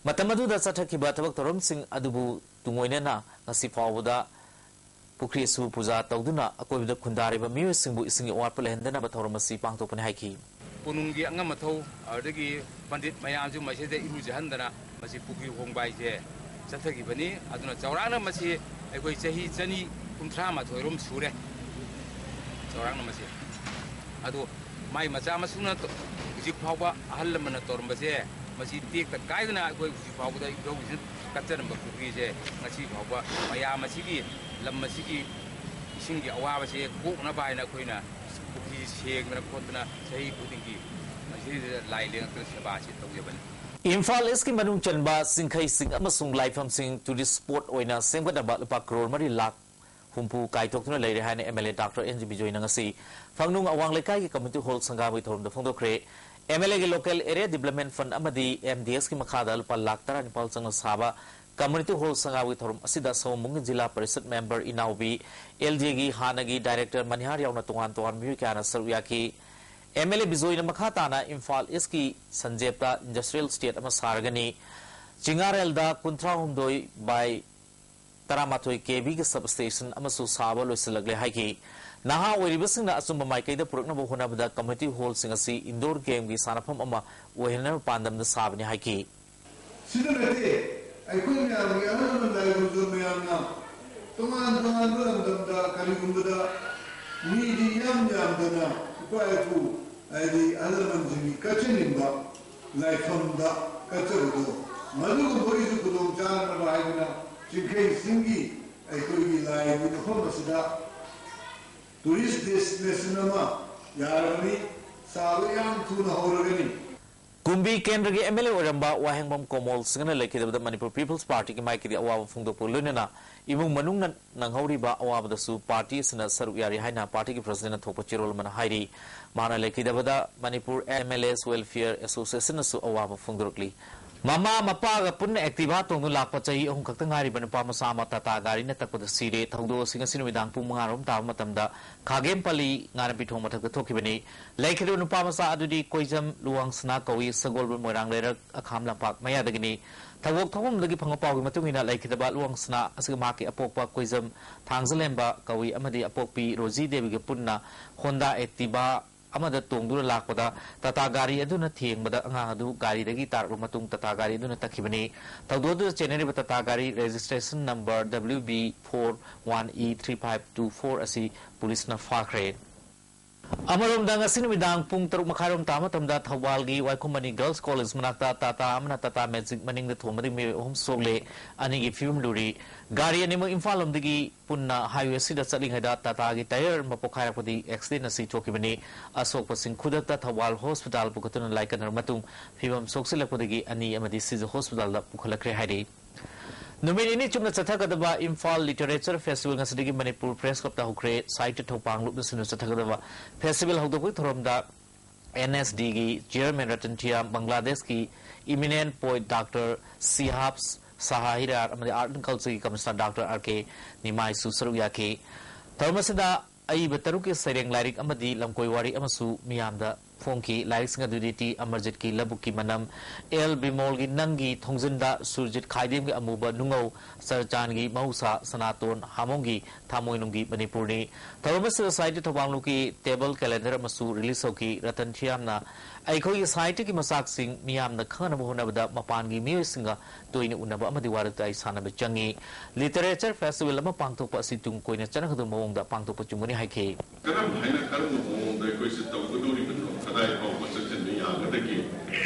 ꯃꯇꯝ ꯑꯗꯨꯗ ꯆꯠꯊꯈꯤꯕ ꯊꯕꯛ ꯊꯧꯔꯝꯁꯤꯡ ꯑꯗꯨꯕꯨ ꯇꯨꯡꯑꯣꯏꯅꯅ ꯉꯁꯤ ꯐꯥꯎꯕꯗ ꯄꯨꯈ꯭ꯔꯤꯁꯨ ꯄꯨꯖꯥ ꯇꯧꯗꯨꯅ ꯑꯀꯣꯏꯕꯗ ꯈꯨꯟꯗꯥꯔꯤꯕ ꯃꯤꯑꯣꯏꯁꯤꯡꯕꯨ ꯏꯁꯤꯡꯒꯤ ꯑꯋꯥꯠꯄ ꯂꯩꯍꯟꯗꯅꯕ ꯊꯧꯔꯝ ꯑꯁꯤ ꯄꯥꯡꯊꯣꯛꯄꯅꯤ ꯍꯥꯏꯈꯤ꯫ ꯀꯣꯅꯨꯡꯒꯤ ꯑꯉꯝ ꯑꯊꯧ ꯑꯗꯨꯗꯒꯤ ꯄꯟꯗꯤꯠ ꯃꯌꯥꯝꯁꯨ ꯃꯁꯤꯗ ꯏꯔꯨꯖꯍꯟꯗꯅ ꯃꯁꯤ ꯄꯨꯈ꯭ꯔꯤ ꯍꯣꯡꯕ ꯍꯥꯏꯁꯦ ꯆꯠꯊꯈꯤꯕꯅꯤ꯫ ꯑꯗꯨꯅ ꯆꯥꯎꯔꯥꯛꯅ ꯃꯁꯤ ꯑꯩꯈꯣꯏ ꯆꯍꯤ ꯆꯅꯤ ꯀꯨꯟꯊ꯭ꯔꯥ ꯃꯥꯊꯣꯏꯔꯣꯝ ꯁꯨꯔꯦ꯫ ꯆꯥꯎꯔꯥꯛꯅ ꯃꯁꯤ ꯑꯗꯣ ꯃꯥꯏ ꯃꯆꯥ ꯃꯁꯨꯅ ꯇ-, ꯍꯧꯖꯤꯛ ꯐꯥꯎꯕ ꯑꯍꯜ ꯂꯃꯟꯅ ꯇꯧꯔꯝꯕꯁꯦ ꯃꯁꯤ ꯇꯦꯛꯇ ꯀꯥꯏꯗꯅ ꯑꯩꯈꯣꯏ ꯍꯧꯖꯤꯛ ꯐꯥꯎꯕꯗ ꯏꯙꯧ ꯏꯁꯤꯅ ꯀꯠꯆꯔꯝꯕ ꯄꯨꯈ꯭ꯔꯤꯁꯦ ꯉꯁꯤ ꯐꯥꯎꯕ ꯃꯌꯥꯝ ꯑꯁꯤꯒꯤ ꯂꯝ ꯑꯁꯤꯒꯤ ꯏꯁꯤꯡꯒꯤ ꯑꯋꯥꯕꯁꯦ ꯀꯣꯛꯅꯕ ꯍꯥꯏꯅ ꯑꯩꯈꯣꯏꯅ ꯄꯨꯈ꯭ꯔꯤ ꯁꯦꯡꯗꯅ ꯈꯣꯠꯇꯅ ꯆꯍꯤ ꯈꯨꯗꯤꯡꯒꯤ ꯃꯁꯤꯗ ꯂꯥꯏ ꯂꯦꯡꯉꯛꯇꯅ ꯁꯦꯕꯥꯁꯤ ꯇꯧꯖꯕꯅꯤ꯫ ꯏꯝꯐꯥꯜ ꯏꯁꯀꯤ ꯃꯅꯨꯡ ꯆꯟꯕ ꯆꯤꯡꯈꯩꯁꯤꯡ ꯑꯃꯁꯨꯡ ꯂꯥꯏꯐꯝꯁꯤꯡ ꯇꯨꯔꯤꯁ ꯁ꯭ꯄꯣꯠ ꯑꯣꯏꯅ ꯁꯦꯝꯒꯠꯅꯕ ꯂꯨꯄꯥ ꯀ꯭ꯔꯣꯔ ꯃꯔꯤ ꯂꯥꯈ ꯍꯨꯝꯐꯨ ꯀꯥꯏꯊꯣꯛꯇꯨꯅ ꯂꯩꯔꯦ ꯍꯥꯏꯅ M L A doctor N G ꯕꯤꯖꯣꯏꯅ ꯉꯁꯤ ꯐꯪꯅꯨꯡ ꯑꯋꯥꯡ ꯂꯩꯀꯥꯏꯒꯤ ꯀꯝꯃ꯭ꯌꯨꯅꯤꯇꯤ ꯍꯣꯜ ꯁꯪꯒꯥꯕꯒꯤ ꯊꯧꯔꯝꯗ ꯐꯣꯡꯗꯣꯛꯈ꯭ꯔꯦ꯫ ꯑꯦꯝ ꯑꯦꯜ ꯑꯦꯒꯤ ꯂꯣꯀꯦꯜ ꯑꯦꯔꯤꯌꯥ ꯗꯤꯕ꯭ꯂꯞꯃꯦꯟ ꯐꯟ ꯑꯃꯗꯤ ꯑꯦꯝ ꯗꯤ ꯑꯦꯁꯀꯤ ꯃꯈꯥꯗ ꯂꯨꯄꯥ ꯂꯥꯈ ꯇꯔꯥꯅꯤꯄꯥꯜ ꯆꯪꯅ ꯁꯥꯕ ꯀꯝꯃ꯭ꯌꯨꯅꯤꯇꯤ ꯍꯣꯜ ꯁꯪꯒꯥꯕꯒꯤ ꯊꯧꯔꯝ ꯑꯁꯤꯗ ꯁꯑꯣꯝꯕꯨꯡꯒꯤ ꯖꯤꯂꯥ ꯄꯔꯤꯁꯠ ꯃꯦꯝꯕꯔ ꯏꯅꯥꯎꯕꯤ, ꯑꯦꯜ ꯖꯦꯒꯤ ꯍꯥꯟꯅꯒꯤ ꯗꯥꯏꯔꯦꯛꯇꯔ ꯃꯅꯤꯍꯥꯔ ꯌꯥꯎꯅ ꯇꯣꯉꯥꯟ ꯇꯣꯉꯥꯟꯕ ꯃꯤꯑꯣꯏ ꯀꯌꯥꯅ ꯁꯔꯨꯛ ꯌꯥꯈꯤ꯫ ꯑꯦꯝ ꯑꯦꯜ ꯑꯦ ꯕꯤꯖꯣꯏꯅ ꯃꯈꯥ ꯇꯥꯅ ꯏꯝꯐꯥꯜ ꯏꯁꯀꯤ ꯁꯟꯖꯦꯞꯇ ꯏꯟꯗꯁꯇ꯭ꯔꯤꯌꯦꯜ ꯏꯁꯇꯦꯠ ꯑꯃ ꯁꯥꯔꯒꯅꯤ꯫ ꯆꯤꯡꯉꯥꯔꯦꯜꯗ ꯀꯨꯟꯊ꯭ꯔꯥ ꯍꯨꯝꯗꯣꯏ ꯕꯥꯏ ꯇꯔꯥꯃꯥꯊꯣꯏ ꯀꯦ ꯚꯤꯒꯤ ꯁꯕ ꯁ꯭ꯇꯦꯁꯟ ꯑꯃꯁꯨ ꯁꯥꯕ ꯂꯣꯏꯁꯤꯜꯂꯛꯂꯦ ꯍꯥꯏꯈꯤ꯫ ꯅꯍꯥ ꯑꯣꯏꯔꯤꯕꯁꯤꯡꯅ ꯑꯆꯨꯝꯕ ꯃꯥꯏꯀꯩꯗ ꯄꯨꯔꯛꯅꯕ ꯍꯣꯠꯅꯕꯗ ꯀꯝꯃ꯭ꯌꯨꯅꯤꯇꯤ ꯍꯣꯜꯁꯤꯡ ꯑꯁꯤ ꯏꯟꯗꯣꯔ ꯒꯦꯝꯒꯤ ꯁꯥꯟꯅꯐꯝ ꯑꯃ ꯑꯣꯏꯍꯟꯅꯕ ꯄꯥꯟꯗꯝꯗ ꯁꯥꯕꯅꯤ ꯍꯥꯏꯈꯤ꯫ ꯁꯤꯗ ꯅꯠꯇꯦ, ꯑꯩꯈꯣꯏ ꯃꯌꯥꯝꯒꯤ ꯑꯍꯜ ꯂꯃꯟ ꯂꯥꯏ ꯒꯨꯔꯨꯖꯣꯟ ꯃꯌꯥꯝꯅ ꯇꯣꯉꯥꯟ ꯇꯣꯉꯥꯟꯕ ꯂꯝꯗꯝꯗ ꯀꯔꯤꯒꯨꯝꯕꯗ ꯃꯤꯗꯤ ꯌꯥꯝ ꯌꯥꯝꯗꯅ ꯏꯄꯥ ꯏꯄꯨ ꯍꯥꯏꯗꯤ ꯑꯍꯜ ꯂꯃꯟꯁꯤꯡꯒꯤ ꯀꯠꯆꯅꯤꯡꯕ ꯂꯥꯏꯐꯝꯗ ꯀꯠꯆꯕꯗꯣ, ꯃꯗꯨꯒꯨꯝꯕꯒꯤꯁꯨ ꯈꯨꯗꯣꯡ ꯆꯥꯅꯕ ꯍꯥꯏꯗꯅ ꯆꯤꯡꯈꯩ ꯆꯤꯡꯒꯤ ꯑꯩꯈꯣꯏꯒꯤ ꯂꯥꯏꯒꯤ ꯃꯐꯝ ꯑꯁꯤꯗ ꯇꯨꯔꯤꯁ ꯗꯦꯁꯇꯤꯅꯦꯁꯟ ꯑꯃ ꯌꯥꯔꯕꯅꯤ, ꯁꯥꯕ ꯌꯥꯝ ꯊꯨꯅ ꯍꯧꯔꯒꯅꯤ꯫ ꯀꯨꯝꯕꯤ ꯀꯦꯟꯗ꯭ꯔꯒꯤ ꯑꯦꯝ ꯑꯦꯜ ꯑꯦ ꯑꯣꯏꯔꯝꯕ ꯋꯥꯍꯦꯡꯕꯝ ꯀꯣꯃꯣꯜ ꯁꯤꯡꯅ ꯂꯩꯈꯤꯗꯕꯗ ꯃꯅꯤꯄꯨꯔ ꯄꯤꯄꯜꯁ ꯄꯥꯔꯇꯤꯒꯤ ꯃꯥꯏꯀꯩꯗꯒꯤ ꯑꯋꯥꯕ ꯐꯣꯡꯗꯣꯛꯄꯒ ꯂꯣꯏꯅꯅ ꯏꯃꯨꯡ ꯃꯅꯨꯡꯅ ꯅꯪꯍꯧꯔꯤꯕ ꯑꯋꯥꯕꯗꯁꯨ ꯄꯥꯔꯇꯤ ꯑꯁꯤꯅ ꯁꯔꯨꯛ ꯌꯥꯔꯤ ꯍꯥꯏꯅ ꯄꯥꯔꯇꯤꯒꯤ ꯄ꯭ꯔꯁꯤꯗꯦꯟꯅ ꯊꯣꯛꯄ ꯆꯦꯔꯣꯜ ꯑꯃꯅ ꯍꯥꯏꯔꯤ꯫ ꯃꯍꯥꯛꯅ ꯂꯩꯈꯤꯗꯕꯗ ꯃꯅꯤꯄꯨꯔ ꯑꯦꯝ ꯑꯦꯜ ꯑꯦꯁ ꯋꯦꯜꯐꯤꯌꯔ ꯑꯦꯁꯣꯁꯤꯌꯦꯁꯟꯅꯁꯨ ꯑꯋꯥꯕ ꯐꯣꯡꯗꯣꯔꯛꯂꯤ꯫ ꯃꯃꯥ ꯃꯄꯥꯒ ꯄꯨꯟꯅ Activa ꯇꯣꯡꯗꯨꯅ ꯂꯥꯛꯄ ꯆꯍꯤ ꯑꯍꯨꯝ ꯈꯛꯇ ꯉꯥꯏꯔꯤꯕ ꯅꯨꯄꯥ ꯃꯆꯥ ꯑꯃ ꯇꯥꯇꯥ ꯒꯥꯔꯤꯅ ꯇꯛꯄꯗ ꯁꯤꯔꯦ꯫ ꯊꯧꯗꯣꯛ ꯑꯁꯤ ꯉꯁꯤ ꯅꯨꯃꯤꯗꯥꯡ ꯄꯨꯡ ꯃꯉꯥ ꯔꯣꯝ ꯇꯥꯕ ꯃꯇꯝꯗ ꯈꯥꯒꯦꯝꯄꯜꯂꯤ ꯉꯥꯅꯝꯕꯤ ꯊꯣꯡ ꯃꯊꯛꯇ ꯊꯣꯛꯈꯤꯕꯅꯤ꯫ ꯂꯩꯈꯤꯗꯕ ꯅꯨꯄꯥ ꯃꯆꯥ ꯑꯗꯨꯗꯤ ꯀꯣꯏꯖꯝ ꯂꯨꯋꯥꯡꯁꯅꯥ ꯀꯧꯏ, ꯁꯒꯣꯜꯕꯟ ꯃꯣꯏꯔꯥꯡ ꯂꯩꯔꯛ ꯑꯈꯥꯝ ꯂꯝꯄꯥꯛ ꯃꯌꯥꯗꯒꯤꯅꯤ꯫ ꯊꯧꯗꯣꯛ ꯊꯣꯛꯐꯝꯗꯒꯤ ꯐꯪꯕ ꯄꯥꯎꯒꯤ ꯃꯇꯨꯡ ꯏꯟꯅ, ꯂꯩꯈꯤꯗꯕ ꯂꯨꯋꯥꯡꯁꯅꯥ ꯑꯁꯤꯒ ꯃꯍꯥꯛꯀꯤ ꯑꯄꯣꯛꯄ ꯀꯣꯏꯖꯝ ꯊꯥꯡꯖꯂꯦꯝꯕ ꯀꯧꯏ ꯑꯃꯗꯤ ꯑꯄꯣꯛꯄꯤ ꯔꯣꯖꯤ ꯗꯦꯕꯤꯒ ꯄꯨꯟꯅ ꯍꯣꯟꯗꯥ Activa ꯑꯃꯗ ꯇꯣꯡꯗꯨꯅ ꯂꯥꯛꯄꯗ ꯇꯥꯇꯥ ꯒꯥꯔꯤ ꯑꯗꯨꯅ ꯊꯦꯡꯕꯗ ꯑꯉꯥꯡ ꯑꯗꯨ ꯒꯥꯔꯤꯗꯒꯤ ꯇꯥꯔꯛꯂꯕ ꯃꯇꯨꯡ ꯇꯥꯇꯥ ꯒꯥꯔꯤ ꯑꯗꯨꯅ ꯇꯛꯈꯤꯕꯅꯤ꯫ ꯊꯧꯗꯣꯛ ꯑꯗꯨꯗ ꯆꯦꯟꯅꯔꯤꯕ ꯇꯥꯇꯥ ꯒꯥꯔꯤ registration number W B four one E three five two four ꯑꯁꯤ ꯄꯨꯂꯤꯁꯅ ꯐꯥꯈ꯭ꯔꯦ꯫ ꯑꯃꯔꯣꯝꯗ, ꯉꯁꯤ ꯅꯨꯃꯤꯗꯥꯡ ꯄꯨꯡ ꯇꯔꯨꯛ ꯃꯈꯥꯏꯔꯣꯝ ꯇꯥꯕ ꯃꯇꯝꯗ ꯊꯧꯕꯥꯜꯒꯤ ꯋꯥꯏꯈꯣꯝ ꯃꯅꯤ Girls College ꯃꯅꯥꯛꯇ ꯇꯥꯇꯥ ꯑꯃꯅ ꯇꯥꯇꯥ Magic ꯃꯅꯤꯡꯗ ꯊꯣꯝꯕꯗꯒꯤ ꯃꯤꯑꯣꯏ ꯑꯍꯨꯝ ꯁꯣꯛꯂꯦ, ꯑꯅꯤꯒꯤ ꯐꯤꯕꯝ ꯂꯨꯔꯤ꯫ ꯒꯥꯔꯤ ꯑꯅꯤꯃꯛ ꯏꯝꯐꯥꯜ ꯂꯣꯝꯗꯒꯤ ꯄꯨꯟꯅ highway ꯑꯁꯤꯗ ꯆꯠꯂꯤꯉꯩꯗ ꯇꯥꯇꯥꯒꯤ tyre ꯑꯃ ꯄꯣꯈꯥꯏꯔꯛꯄꯗꯒꯤ accident ꯑꯁꯤ ꯊꯣꯛꯈꯤꯕꯅꯤ꯫ ꯑꯁꯣꯛꯄꯁꯤꯡ ꯈꯨꯗꯛꯇ ꯊꯧꯕꯥꯜ hospital ꯄꯨꯈꯠꯇꯨꯅ ꯂꯥꯏꯀꯠꯅꯔꯕ ꯃꯇꯨꯡ, ꯐꯤꯕꯝ ꯁꯣꯛꯆꯤꯜꯂꯛꯄꯗꯒꯤ ꯑꯅꯤ ꯑꯃꯗꯤ ꯁꯤꯖ hospitalꯗ ꯄꯨꯈꯠꯂꯛꯈ꯭ꯔꯦ ꯍꯥꯏꯔꯤ꯫ ꯅꯨꯃꯤꯠ ꯅꯤꯅꯤ ꯆꯨꯞꯅ ꯆꯠꯊꯒꯗꯕ ꯏꯝꯐꯥꯜ Literature Festival ꯉꯁꯤꯗꯒꯤ ꯃꯅꯤꯄꯨꯔ Press Clubꯇ ꯍꯧꯈ꯭ꯔꯦ꯫ ꯁꯥꯍꯤꯇ꯭ꯌ ꯊꯧꯄꯥꯡ ꯂꯨꯞꯅ ꯁꯤꯟꯗꯨꯅ ꯆꯠꯊꯒꯗꯕ festival ꯍꯧꯗꯣꯛꯄꯒꯤ ꯊꯧꯔꯝꯗ NSDꯒꯤ chairman ꯔꯇꯟ ꯊꯤꯌꯥꯝ, ꯕꯪꯒ꯭ꯂꯥꯗꯦꯁꯀꯤ eminent poet Doctor Sihab Sahahirad ꯑꯃꯗꯤ Art and Cultureꯒꯤ commissioner Doctor R K ꯅꯤꯃꯥꯏꯁꯨ ꯁꯔꯨꯛ ꯌꯥꯈꯤ꯫ ꯊꯧꯔꯝ ꯑꯁꯤꯗ ꯑꯏꯕ ꯇꯔꯨꯛꯀꯤ ꯁꯩꯔꯦꯡ ꯂꯥꯏꯔꯤꯛ ꯑꯃꯗꯤ ꯂꯝꯀꯣꯏ ꯋꯥꯔꯤ ꯑꯃꯁꯨ ꯃꯤꯌꯥꯝꯗ ꯐꯣꯡꯈꯤ꯫ ꯂꯥꯏꯔꯤꯛꯁꯤꯡ ꯑꯗꯨꯗꯤ ꯇꯤ ꯑꯃꯔꯖꯤꯠꯀꯤ ꯂꯧꯕꯨꯛꯀꯤ ꯃꯅꯝ, ꯑꯦꯜ ꯕꯤꯃꯣꯜꯒꯤ ꯅꯪꯒꯤ ꯊꯣꯡꯖꯤꯟꯗ, ꯁꯨꯔꯖꯤꯠ ꯈꯥꯏꯗꯦꯝꯒꯤ ꯑꯃꯨꯕ ꯅꯨꯡꯉꯧ, ꯁꯔꯆꯥꯟꯒꯤ ꯃꯍꯧꯁꯥ, ꯁꯅꯥꯇꯣꯟ ꯍꯥꯃꯣꯡꯒꯤ ꯊꯥꯃꯣꯏꯅꯨꯡꯒꯤ ꯃꯅꯤꯄꯨꯔꯅꯤ꯫ ꯊꯧꯔꯝ ꯑꯁꯤꯗ ꯁꯥꯍꯤꯇ꯭ꯌ ꯊꯧꯕꯥꯡꯂꯨꯞꯀꯤ table calendar ꯑꯃꯁꯨ release ꯇꯧꯈꯤ꯫ ꯔꯇꯟ ꯊꯤꯌꯥꯝꯅ ꯑꯩꯈꯣꯏꯒꯤ ꯁꯥꯍꯤꯇ꯭ꯌꯒꯤ ꯃꯆꯥꯛꯁꯤꯡ ꯃꯤꯌꯥꯝꯅ ꯈꯪꯅꯕ ꯍꯣꯠꯅꯕꯗ ꯃꯄꯥꯟꯒꯤ ꯃꯤꯑꯣꯏꯁꯤꯡꯒ ꯇꯣꯏꯅ ꯎꯅꯕ ꯑꯃꯗꯤ ꯋꯥꯔꯤ ꯋꯥꯇꯥꯏ ꯁꯥꯟꯅꯕ ꯆꯪꯉꯤ꯫ Literature Festival ꯑꯃ ꯄꯥꯡꯊꯣꯛꯄ ꯑꯁꯤ ꯇꯨꯡ ꯀꯣꯏꯅ ꯆꯠꯅꯒꯗꯕ ꯃꯑꯣꯡꯗ ꯄꯥꯡꯊꯣꯛꯄ ꯆꯨꯝꯒꯅꯤ ꯍꯥꯏꯈꯤ꯫ ꯀꯔꯝ ꯍꯥꯏꯅ, ꯀꯔꯝꯕ ꯃꯑꯣꯡꯗ ꯑꯩꯈꯣꯏꯁꯦ ꯇꯧꯒꯗꯧꯔꯤꯕꯅꯣ, ꯀꯗꯥꯏ ꯐꯥꯎꯕ ꯆꯠꯁꯤꯟꯕ ꯌꯥꯒꯗꯒꯦ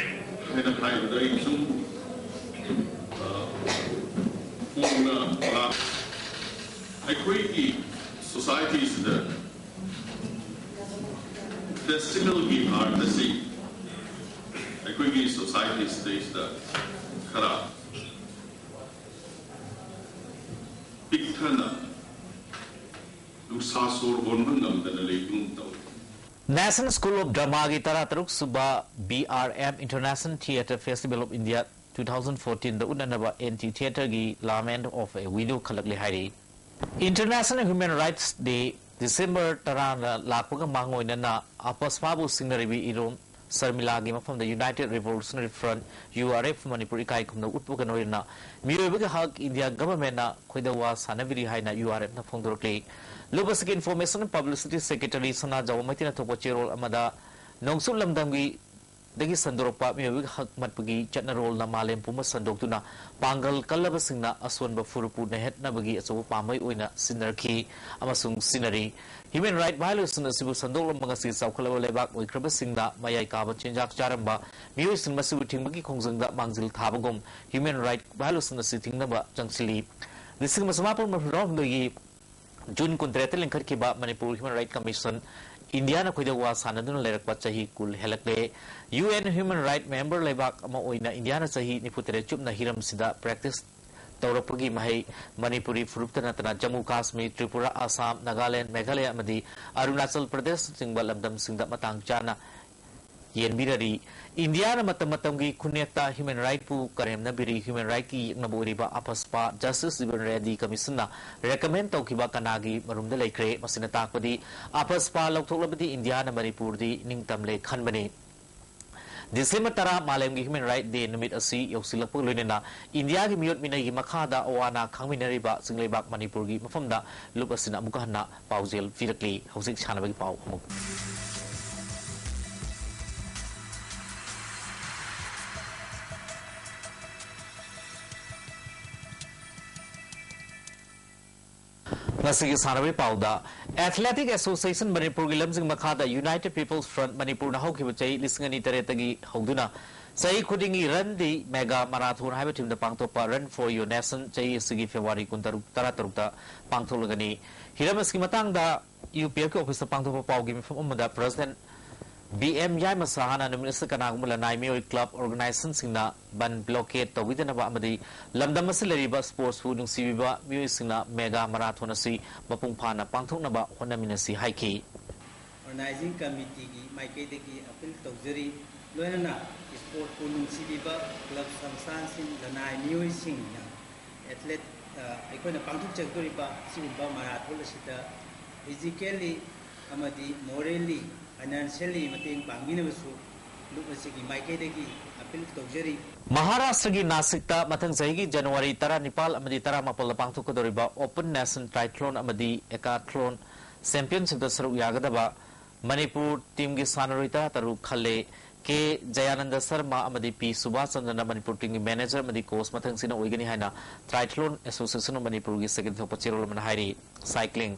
ꯍꯥꯏꯅ ꯍꯥꯏꯕꯗ, ꯑꯩ ꯁꯨꯝ, ꯑ, ꯄꯨꯡꯅ ꯂꯥꯛ-, ꯑꯩꯈꯣꯏꯒꯤ societyꯁꯤꯗ festivalꯒꯤ art ꯑꯁꯤ ꯑꯩꯈꯣꯏꯒꯤ societyꯁꯤꯗꯩꯁꯤꯗ ꯈꯔ ꯄꯤꯛꯊꯅ ꯅꯨꯡꯁꯥ ꯁꯣꯔ ꯍꯣꯟꯕ ꯉꯝꯗꯅ ꯂꯩꯕꯒꯨꯝ ꯇꯧꯏ꯫ National School of Dramaꯒꯤ ꯇꯔꯥꯇꯔꯨꯛ ꯁꯨꯕ B R M International Theatre Festival of India two thousand fourteen the ꯎꯠꯅꯅꯕ Anti Theatre ꯒꯤ Lament of a Widow ꯈꯜꯂꯛꯂꯦ ꯍꯥꯏꯔꯤ꯫ International Human Rights Day December ꯇꯔꯥꯅ ꯂꯥꯛꯄꯒ ꯃꯥꯡꯑꯣꯏꯅꯅ ꯑꯄꯁꯄꯥꯕꯨ ꯁꯤꯡꯅꯔꯤꯕꯤ ꯏꯔꯣꯝ ꯁꯔꯃꯤꯂꯥꯒꯤ ꯃꯐꯝꯗ United Revolutionary Front, U R F, Manipur ꯏꯀꯥꯏ ꯈꯨꯝꯅꯕ ꯎꯠꯄꯒ ꯂꯣꯏꯅꯅ ꯃꯤꯑꯣꯏꯕꯒꯤ ꯍꯛ ꯏꯟꯗꯤꯌꯥ ꯒꯚꯔꯟꯃꯦꯟꯠꯅ ꯈꯣꯏꯗꯧ ꯋꯥ ꯁꯥꯟꯅꯕꯤꯔꯤ ꯍꯥꯏꯅ U R F ꯅ ꯐꯣꯡꯗꯣꯔꯛꯂꯤ꯫ ꯂꯨꯞ ꯑꯁꯤꯒꯤ Information and Publicity Secretary ꯁꯅꯥꯖꯥꯎꯕ ꯃꯩꯇꯩꯅ ꯊꯣꯛꯄ ꯆꯦꯔꯣꯜ ꯑꯃꯗ ꯅꯣꯡꯆꯨꯞ ꯂꯝꯗꯝꯒꯤ ꯗꯒꯤ ꯁꯟꯗꯣꯔꯛꯄ ꯃꯤꯑꯣꯏꯕꯒꯤ ꯍꯛ ꯃꯠꯄꯒꯤ ꯆꯠꯅꯔꯣꯜꯅ ꯃꯥꯂꯦꯝ ꯄꯨꯝꯕ ꯁꯟꯗꯣꯛꯇꯨꯅ ꯄꯥꯡꯒꯜ ꯀꯜꯂꯕꯁꯤꯡꯅ ꯑꯁꯣꯟꯕ ꯐꯨꯔꯨꯞꯄꯨ ꯅꯩꯍꯠꯅꯕꯒꯤ ꯑꯆꯧꯕ ꯄꯥꯝꯕꯩ ꯑꯣꯏꯅ ꯁꯤꯟꯅꯔꯛꯈꯤ ꯑꯃꯁꯨꯡ ꯁꯤꯟꯅꯔꯤ꯫ Human right violation ꯑꯁꯤꯕꯨ ꯁꯟꯗꯣꯛꯂꯝꯕ ꯉꯁꯤ ꯆꯥꯎꯈꯠꯂꯕ ꯂꯩꯕꯥꯛ ꯑꯣꯏꯈ꯭ꯔꯕꯁꯤꯡꯅ ꯃꯌꯥꯏ ꯀꯥꯕ ꯆꯤꯟꯖꯥꯛ ꯆꯥꯔꯝꯕ ꯃꯤꯑꯣꯏꯁꯤꯡ ꯃꯁꯤꯕꯨ ꯊꯤꯡꯕꯒꯤ ꯈꯣꯡꯖꯪꯗ ꯃꯥꯡꯖꯤꯜ ꯊꯥꯕꯒꯨꯝ human right violation ꯑꯁꯤ ꯊꯤꯡꯅꯕ ꯆꯪꯁꯤꯜꯂꯤ꯫ ꯂꯤꯁꯤꯡ ꯑꯃ ꯆꯃꯥꯄꯜ ꯃꯔꯤꯐꯨ ꯇꯔꯥꯍꯨꯝꯗꯣꯏꯒꯤ ꯖꯨꯟ ꯀꯨꯟꯇꯔꯦꯠꯇ ꯂꯤꯡꯈꯠꯈꯤꯕ ꯃꯅꯤꯄꯨꯔ Human Right Commission, ꯏꯟꯗꯤꯌꯥꯅ ꯈꯣꯏꯗꯧ ꯋꯥ ꯁꯥꯟꯅꯗꯨꯅ ꯂꯩꯔꯛꯄ ꯆꯍꯤ ꯀꯨꯟ ꯍꯦꯜꯂꯛꯂꯦ꯫ U N Human Right Member ꯂꯩꯕꯥꯛ ꯑꯃ ꯑꯣꯏꯅ ꯏꯟꯗꯤꯌꯥꯅ ꯆꯍꯤ ꯅꯤꯐꯨꯇꯔꯦꯠ ꯆꯨꯞꯅ ꯍꯤꯔꯝꯁꯤꯗ practice ꯇꯧꯔꯛꯄꯒꯤ ꯃꯍꯩ ꯃꯅꯤꯄꯨꯔꯤ ꯐꯨꯔꯨꯞꯇ ꯅꯠꯇꯅ ꯖꯝꯃꯨ ꯀꯥꯁꯃꯤꯔ, ꯇ꯭ꯔꯤꯄꯨꯔꯥ, ꯑꯁꯥꯝ, ꯅꯥꯒꯥꯂꯦꯟ, ꯃꯦꯘꯥꯂꯌꯥ ꯑꯃꯗꯤ ꯑꯔꯨꯅꯥꯆꯜ ꯄ꯭ꯔꯗꯦꯁꯅꯆꯤꯡꯕ ꯂꯝꯗꯝꯁꯤꯡꯗ ꯃꯇꯥꯡ ꯆꯥꯅ ꯌꯦꯟꯕꯤꯔꯔꯤ꯫ ꯏꯟꯗꯤꯌꯥꯅ ꯃꯇꯝ ꯃꯇꯝꯒꯤ ꯈꯨꯟꯅꯦꯛꯇ human rightꯄꯨ ꯀꯔꯦꯝꯅꯕꯤꯔꯤ꯫ Human rightꯀꯤ ꯌꯦꯛꯅꯕ ꯑꯣꯏꯔꯤꯕ ꯑꯄꯁꯄꯥ Justice Jiban Reddy Commissionꯅ recommend ꯇꯧꯈꯤꯕ ꯀꯅꯥꯒꯤ ꯃꯔꯨꯝꯗ ꯂꯩꯈ꯭ꯔꯦ? ꯃꯁꯤꯅ ꯇꯥꯛꯄꯗꯤ ꯑꯄꯁꯄꯥ ꯂꯧꯊꯣꯛꯂꯕꯗꯤ ꯏꯟꯗꯤꯌꯥꯅ ꯃꯅꯤꯄꯨꯔꯗꯤ ꯅꯤꯡꯇꯝꯂꯦ ꯈꯟꯕꯅꯤ꯫ December ꯇꯔꯥ ꯃꯥꯂꯦꯝꯒꯤ Human Right Day ꯅꯨꯃꯤꯠ ꯑꯁꯤ ꯌꯧꯁꯤꯜꯂꯛꯄꯒ ꯂꯣꯏꯅꯅ ꯏꯟꯗꯤꯌꯥꯒꯤ ꯃꯤꯑꯣꯠ ꯃꯤꯅꯩꯒꯤ ꯃꯈꯥꯗ ꯑꯋꯥ ꯑꯅꯥ ꯈꯥꯡꯃꯤꯟꯅꯔꯤꯕ ꯆꯤꯡꯂꯩꯕꯥꯛ ꯃꯅꯤꯄꯨꯔꯒꯤ ꯃꯐꯝꯗ ꯂꯨꯞ ꯑꯁꯤꯅ ꯑꯃꯨꯛꯀ ꯍꯟꯅ ꯄꯥꯎꯖꯦꯜ ꯄꯤꯔꯛꯂꯤ꯫ ꯍꯧꯖꯤꯛ ꯁꯥꯟꯅꯕꯒꯤ ꯄꯥꯎ ꯑꯃꯨꯛ꯫ ꯉꯁꯤꯒꯤ ꯁꯥꯟꯅꯕꯒꯤ ꯄꯥꯎꯗ, Athletic Association ꯃꯅꯤꯄꯨꯔꯒꯤ ꯂꯝꯖꯤꯡ ꯃꯈꯥꯗ United People's Front ꯃꯅꯤꯄꯨꯔꯅ ꯍꯧꯈꯤꯕ ꯆꯍꯤ ꯂꯤꯁꯤꯡ ꯑꯅꯤ ꯇꯔꯦꯠꯇꯒꯤ ꯍꯧꯗꯨꯅ ꯆꯍꯤ ꯈꯨꯗꯤꯡꯒꯤ Run the Mega Marathon ꯍꯥꯏꯕ themeꯗ ꯄꯥꯡꯊꯣꯛꯄ Run for Your Nation ꯆꯍꯤ ꯑꯁꯤꯒꯤ February ꯀꯨꯟꯇꯔꯨꯛ, ꯇꯔꯥꯇꯔꯨꯛꯇ ꯄꯥꯡꯊꯣꯛꯂꯒꯅꯤ꯫ ꯍꯤꯔꯝ ꯑꯁꯤꯒꯤ ꯃꯇꯥꯡꯗ UPFꯀꯤ officeꯇ ꯄꯥꯡꯊꯣꯛꯄ ꯄꯥꯎꯒꯤ ꯃꯤꯐꯝ ꯑꯃꯗ President B M ꯌꯥꯏꯃ ꯁꯍꯥꯅ ꯅꯨꯃꯤꯠ ꯑꯁꯤꯗ ꯀꯅꯥꯒꯨꯝꯕ ꯂꯅꯥꯏ ꯃꯤꯑꯣꯏ, club, organizationꯁꯤꯡꯅ ꯕꯟ blockade ꯇꯧꯕꯤꯗꯅꯕ ꯑꯃꯗꯤ ꯂꯝꯗꯝ ꯑꯁꯤꯗ ꯂꯩꯔꯤꯕ sportsꯄꯨ ꯅꯨꯡꯁꯤꯕꯤꯕ ꯃꯤꯑꯣꯏꯁꯤꯡꯅ Mega Marathon ꯑꯁꯤ ꯃꯄꯨꯡ ꯐꯥꯅ ꯄꯥꯡꯊꯣꯛꯅꯕ ꯍꯣꯠꯅꯃꯤꯟꯅꯁꯤ ꯍꯥꯏꯈꯤ꯫ Organizing Committeeꯒꯤ ꯃꯥꯏꯀꯩꯗꯒꯤ appeal ꯇꯧꯖꯔꯤ꯫ ꯂꯣꯏꯅꯅ ꯁ꯭ꯄꯣꯔꯠꯄꯨ ꯅꯨꯡꯁꯤꯕꯤꯕ ꯀ꯭ꯂꯕ ꯁꯪꯁꯊꯥꯟꯁꯤꯡ, ꯂꯅꯥꯏ ꯃꯤꯑꯣꯏꯁꯤꯡꯅ ꯑꯦꯊꯂꯦꯠ, ꯑ, ꯑꯩꯈꯣꯏꯅ ꯄꯥꯡꯊꯣꯛꯆꯒꯗꯧꯔꯤꯕ ꯑꯁꯤꯒꯨꯝꯕ ꯃꯔꯥꯊꯣꯟ ꯑꯁꯤꯗ ꯐꯤꯖꯤꯀꯦꯜꯂꯤ ꯑꯃꯗꯤ ꯃꯣꯔꯦꯜꯂꯤ, ꯐꯥꯏꯅꯥꯟꯁꯤꯌꯦꯜꯂꯤ ꯃꯇꯦꯡ ꯄꯥꯡꯕꯤꯅꯕꯁꯨ ꯂꯨꯞ ꯑꯁꯤꯒꯤ ꯃꯥꯏꯀꯩꯗꯒꯤ ꯑꯄꯤꯜ ꯇꯧꯖꯔꯤ꯫ ꯃꯍꯥꯔꯥꯁꯇ꯭ꯔꯒꯤ ꯅꯥꯁꯤꯛꯇ ꯃꯊꯪ ꯆꯍꯤꯒꯤ ꯖꯅꯋꯥꯔꯤ ꯇꯔꯥꯅꯤꯄꯥꯜ ꯑꯃꯗꯤ ꯇꯔꯥꯃꯥꯄꯜꯗ ꯄꯥꯡꯊꯣꯛꯀꯗꯧꯔꯤꯕ Open National Triathlon ꯑꯃꯗꯤ Decathlon Championshipꯇ ꯁꯔꯨꯛ ꯌꯥꯒꯗꯕ ꯃꯅꯤꯄꯨꯔ ꯇꯤꯝꯒꯤ ꯁꯥꯟꯅꯔꯣꯏ ꯇꯔꯥꯇꯔꯨꯛ ꯈꯜꯂꯦ꯫ ꯀꯦ ꯖꯌꯥꯅꯟꯗ ꯁꯔꯃ ꯑꯃꯗꯤ ꯄꯤ ꯁꯨꯕꯥꯁ ꯆꯟꯗ꯭ꯔꯅ ꯃꯅꯤꯄꯨꯔ ꯇꯤꯝꯒꯤ ꯃꯦꯅꯦꯖꯔ ꯑꯃꯗꯤ ꯀꯣꯆ ꯃꯊꯪꯁꯤꯅ ꯑꯣꯏꯒꯅꯤ ꯍꯥꯏꯅ Triathlon Association of ꯃꯅꯤꯄꯨꯔꯒꯤ ꯁꯦꯀ꯭ꯔꯦꯇꯔꯤ ꯊꯣꯛꯄ ꯆꯦꯔꯣꯜ ꯑꯃꯅ ꯍꯥꯏꯔꯤ꯫ Cycling.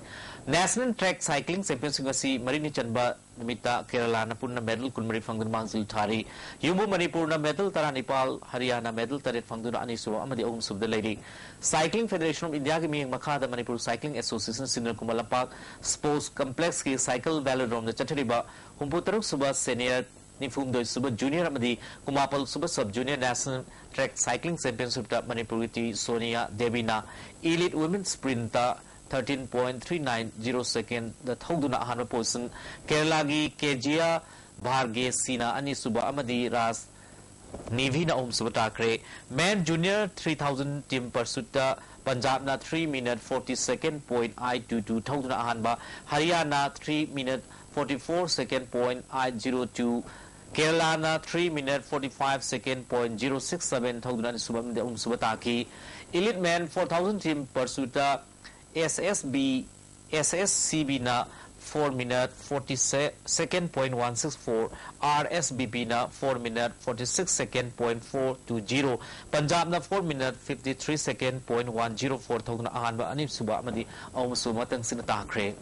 National track cycling championship ꯉꯁꯤ ꯃꯔꯤꯅꯤ ꯆꯟꯕ ꯅꯨꯃꯤꯠꯇ ꯀꯦꯔꯂꯥꯅ ꯄꯨꯟꯅ ꯃꯦꯗꯜ ꯀꯨꯟꯃꯔꯤ ꯐꯪꯗꯨꯅ ꯃꯥꯡꯖꯤꯜ ꯊꯥꯔꯤ꯫ ꯌꯨꯝꯕꯨ ꯃꯅꯤꯄꯨꯔꯅ ꯃꯦꯗꯜ ꯇꯔꯥꯅꯤꯄꯥꯜ, ꯍꯔꯤꯌꯥꯅꯥ ꯃꯦꯗꯜ ꯇꯔꯦꯠ ꯐꯪꯗꯨꯅ ꯑꯅꯤꯁꯨꯕ ꯑꯃꯗꯤ ꯑꯍꯨꯝꯁꯨꯕꯗ ꯂꯩꯔꯤ꯫ ꯁꯥꯏꯀ꯭ꯂꯤꯡ ꯐꯦꯗꯔꯦꯁꯟ ꯑꯣꯐ ꯏꯟꯗꯤꯌꯥꯒꯤ ꯃꯤꯠꯌꯦꯡ ꯃꯈꯥꯗ ꯃꯅꯤꯄꯨꯔ ꯁꯥꯏꯀ꯭ꯂꯤꯡ ꯑꯦꯁꯣꯁꯤꯌꯦꯁꯟ ꯁꯤꯡꯅ ꯈꯨꯃꯟ ꯂꯝꯄꯥꯛ ꯁ꯭ꯄꯣꯔꯠꯁ ꯀꯝꯄ꯭ꯂꯦꯛꯁꯀꯤ ꯁꯥꯏꯀꯜ ꯚꯦꯂꯣꯗ꯭ꯔꯣꯝꯗ ꯆꯠꯊꯔꯤꯕ ꯍꯨꯝꯐꯨꯇꯔꯨꯛ ꯁꯨꯕ ꯁꯦꯅꯤꯌꯔ, ꯅꯤꯐꯨꯍꯨꯝꯗꯣꯏ ꯁꯨꯕ ꯖꯨꯅꯤꯌꯔ ꯑꯃꯗꯤ ꯀꯨꯟꯃꯥꯄꯜ ꯁꯨꯕ sub junior national track cycling ꯆꯦꯝꯄꯤꯌꯟꯁꯤꯞꯇ ꯃꯅꯤꯄꯨꯔꯒꯤ ꯇꯤ ꯁꯣꯅꯤꯌꯥ ꯗꯦꯕꯤꯅ elite women sprint thirteen point three nine zero secondꯗ ꯊꯧꯗꯨꯅ ꯑꯍꯥꯟꯕ ꯄꯣꯖꯤꯁꯟ, ꯀꯦꯔꯂꯥꯒꯤ ꯀꯦꯖꯤꯌꯥ ꯚꯥꯔꯒꯦꯁꯤꯅ ꯑꯅꯤꯁꯨꯕ ꯑꯃꯗꯤ ꯔꯥꯖ ꯅꯤꯚꯤꯅ ꯑꯍꯨꯝꯁꯨꯕ ꯇꯥꯈ꯭ꯔꯦ꯫ Men Junior three thousand team pursuitꯇ ꯄꯟꯖꯥꯕꯅ three minute forty second point eight two two ꯊꯧꯗꯨꯅ ꯑꯍꯥꯟꯕ, ꯍꯔꯤꯌꯥꯅꯥ three minute forty four second point eight zero two, ꯀꯦꯔꯂꯥꯅ three minute forty five second point zero six seven ꯊꯧꯗꯨꯅ ꯑꯅꯤꯁꯨꯕ ꯑꯃꯗꯤ ꯑꯍꯨꯝꯁꯨꯕ ꯇꯥꯈꯤ꯫ Elite Men four thousand team pursuitꯇ S S B, S S C Bꯅ four minute forty second point one six four, R S B Bꯅ four minute forty six second point four two zero, ꯄꯟꯖꯥꯕꯅ four minute fifty three second point one zero four ꯊꯧꯗꯨꯅ ꯑꯍꯥꯟꯕ, ꯑꯅꯤꯁꯨꯕ ꯑꯃꯗꯤ ꯑꯍꯨꯝꯁꯨꯕ ꯃꯊꯪꯁꯤꯅ ꯇꯥꯈ꯭ꯔꯦ꯫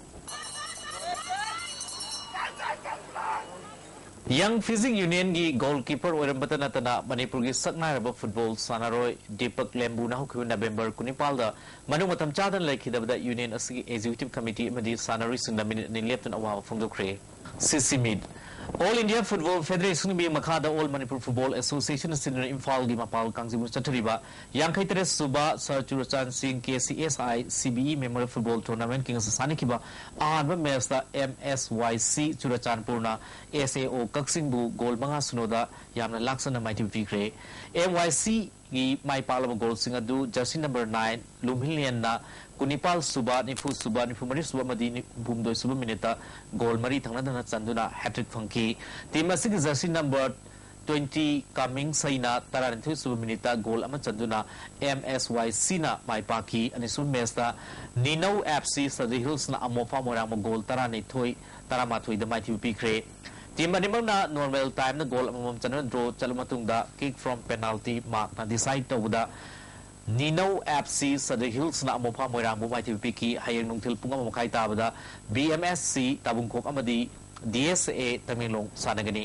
Young Physique Unionꯒꯤ goalkeeper ꯑꯣꯏꯔꯝꯕꯇ ꯅꯠꯇꯅ ꯃꯅꯤꯄꯨꯔꯒꯤ ꯁꯛꯅꯥꯏꯔꯕ football ꯁꯥꯟꯅꯔꯣꯏ ꯗꯤꯄꯛ ꯂꯦꯝꯕꯨꯅ ꯍꯧꯈꯤꯕ ꯅꯕꯦꯝꯕꯔ ꯀꯨꯟꯅꯤꯄꯥꯜꯗ ꯃꯅꯨꯡ ꯃꯇꯝ ꯆꯥꯗꯅ ꯂꯩꯈꯤꯗꯕꯗ ꯌꯨꯅꯤꯌꯟ ꯑꯁꯤꯒꯤ ꯑꯦꯛꯖꯤꯀ꯭ꯌꯨꯇꯤꯕ ꯀꯃꯤꯇꯤ ꯑꯃꯗꯤ ꯁꯥꯟꯅꯔꯣꯏꯁꯤꯡꯅ ꯃꯤꯅꯤꯠ ꯑꯅꯤ ꯂꯦꯞꯇꯅ ꯑꯋꯥꯕ ꯐꯣꯡꯗꯣꯛꯈ꯭ꯔꯦ꯫ ꯁꯤꯁꯤ ꯃꯤꯠ꯫ All India Football Federation ꯒꯤ ꯃꯈꯥꯗ All Manipur Football Association ꯑꯁꯤꯅ ꯏꯝꯐꯥꯜꯒꯤ ꯃꯄꯥꯜ ꯀꯥꯡꯖꯩꯕꯨꯡ ꯆꯠꯊꯔꯤꯕ ꯌꯥꯡꯈꯩ ꯇꯔꯦꯠ ꯁꯨꯕ ꯁꯔ ꯆꯨꯔꯆꯥꯟ ꯁꯤꯡ K C S I C B E Memorial Football Tournament ꯀꯤ ꯉꯁꯤ ꯁꯥꯟꯅꯈꯤꯕ ꯑꯍꯥꯟꯕ ꯃꯦꯆꯇ ꯑꯦꯝ ꯑꯦꯁ ꯋꯥꯏ ꯁꯤ ꯆꯨꯔꯆꯥꯟꯄꯨꯔꯅ ꯑꯦꯁ ꯑꯦ ꯑꯣ ꯀꯛꯆꯤꯡꯕꯨ ꯒꯣꯜ ꯃꯉꯥ ꯁꯤꯅꯣꯗ ꯌꯥꯝꯅ ꯂꯥꯛꯆꯅ ꯃꯥꯏꯊꯤꯕ ꯄꯤꯈ꯭ꯔꯦ꯫ ꯑꯦꯝ ꯋꯥꯏ ꯁꯤ ꯒꯤ ꯃꯥꯏ ꯄꯥꯛꯂꯕ ꯒꯣꯜꯁꯤꯡ ꯑꯗꯨ ꯖꯔꯁꯤ ꯅꯝꯕꯔ ꯅꯥꯏꯟ ꯂꯨꯝꯍꯤꯂꯦꯟꯅ ꯀꯨꯟꯅꯤꯄꯥꯜ ꯁꯨꯕ, ꯅꯤꯐꯨ ꯁꯨꯕ, ꯅꯤꯐꯨ ꯃꯔꯤ ꯁꯨꯕ ꯑꯃꯗꯤ ꯍꯨꯝꯐꯨꯍꯨꯝꯗꯣꯏ ꯁꯨꯕ ꯃꯤꯅꯤꯠꯇ ꯒꯣꯜ ꯃꯔꯤ ꯊꯪꯅ ꯊꯪꯅ ꯆꯟꯗꯨꯅ ꯍꯦꯇ꯭ꯔꯤꯛ ꯐꯪꯈꯤ꯫ ꯇꯤꯝ ꯑꯁꯤꯒꯤ ꯖꯔꯁꯤ ꯅꯝꯕꯔ ꯇ꯭ꯋꯦꯟꯇꯤ ꯀꯥꯃꯤꯡ ꯁꯩꯅ ꯇꯔꯥꯅꯤꯊꯣꯏ ꯁꯨꯕ ꯃꯤꯅꯤꯠꯇ ꯒꯣꯜ ꯑꯃ ꯆꯟꯗꯨꯅ ꯑꯦꯝ ꯑꯦꯁ ꯋꯥꯏ ꯁꯤꯅ ꯃꯥꯏ ꯄꯥꯛꯈꯤ꯫ ꯑꯅꯤꯁꯨꯕ ꯃꯦꯆꯇ ꯅꯤꯅꯧ ꯑꯦꯐ ꯁꯤ ꯁꯗꯔ ꯍꯤꯜꯁꯅ ꯑꯃꯣꯐꯥ ꯃꯣꯏꯔꯥꯡꯕꯨ ꯒꯣꯜ ꯇꯔꯥꯅꯤꯊꯣꯏ, ꯇꯔꯥꯃꯥꯊꯣꯏꯗ ꯃꯥꯏꯊꯤꯕ ꯄꯤꯈ꯭ꯔꯦ꯫ ꯇꯤꯝ ꯑꯅꯤꯃꯛꯅ ꯅꯣꯔꯃꯦꯜ ꯇꯥꯏꯝꯅ ꯒꯣꯜ ꯑꯃꯃꯝ ꯆꯟꯅ ꯗ꯭ꯔꯣ ꯆꯠꯂꯕ ꯃꯇꯨꯡꯗ ꯀꯤꯛ ꯐ꯭ꯔꯣꯝ ꯄꯦꯅꯥꯜꯇꯤ ꯃꯥꯔꯛꯅ ꯗꯤꯁꯥꯏꯗ ꯇꯧꯕꯗ ꯅꯤꯅꯧ ꯑꯦꯐ ꯁꯤ ꯁꯗꯔ ꯍꯤꯜꯁꯅ ꯑꯃꯣꯐꯥ ꯃꯣꯏꯔꯥꯡꯕꯨ ꯃꯥꯏꯊꯤꯕ ꯄꯤꯈꯤ꯫ ꯍꯌꯦꯡ ꯅꯨꯡꯊꯤꯜ ꯄꯨꯡ ꯑꯃ ꯃꯈꯥꯏ ꯇꯥꯕꯗ ꯕꯤ ꯑꯦꯝ ꯑꯦꯁ ꯁꯤ ꯇꯥꯕꯨꯡꯈꯣꯛ ꯑꯃꯗꯤ ꯗꯤ ꯑꯦꯁ ꯑꯦ ꯇꯃꯦꯡꯂꯣꯡ ꯁꯥꯟꯅꯒꯅꯤ꯫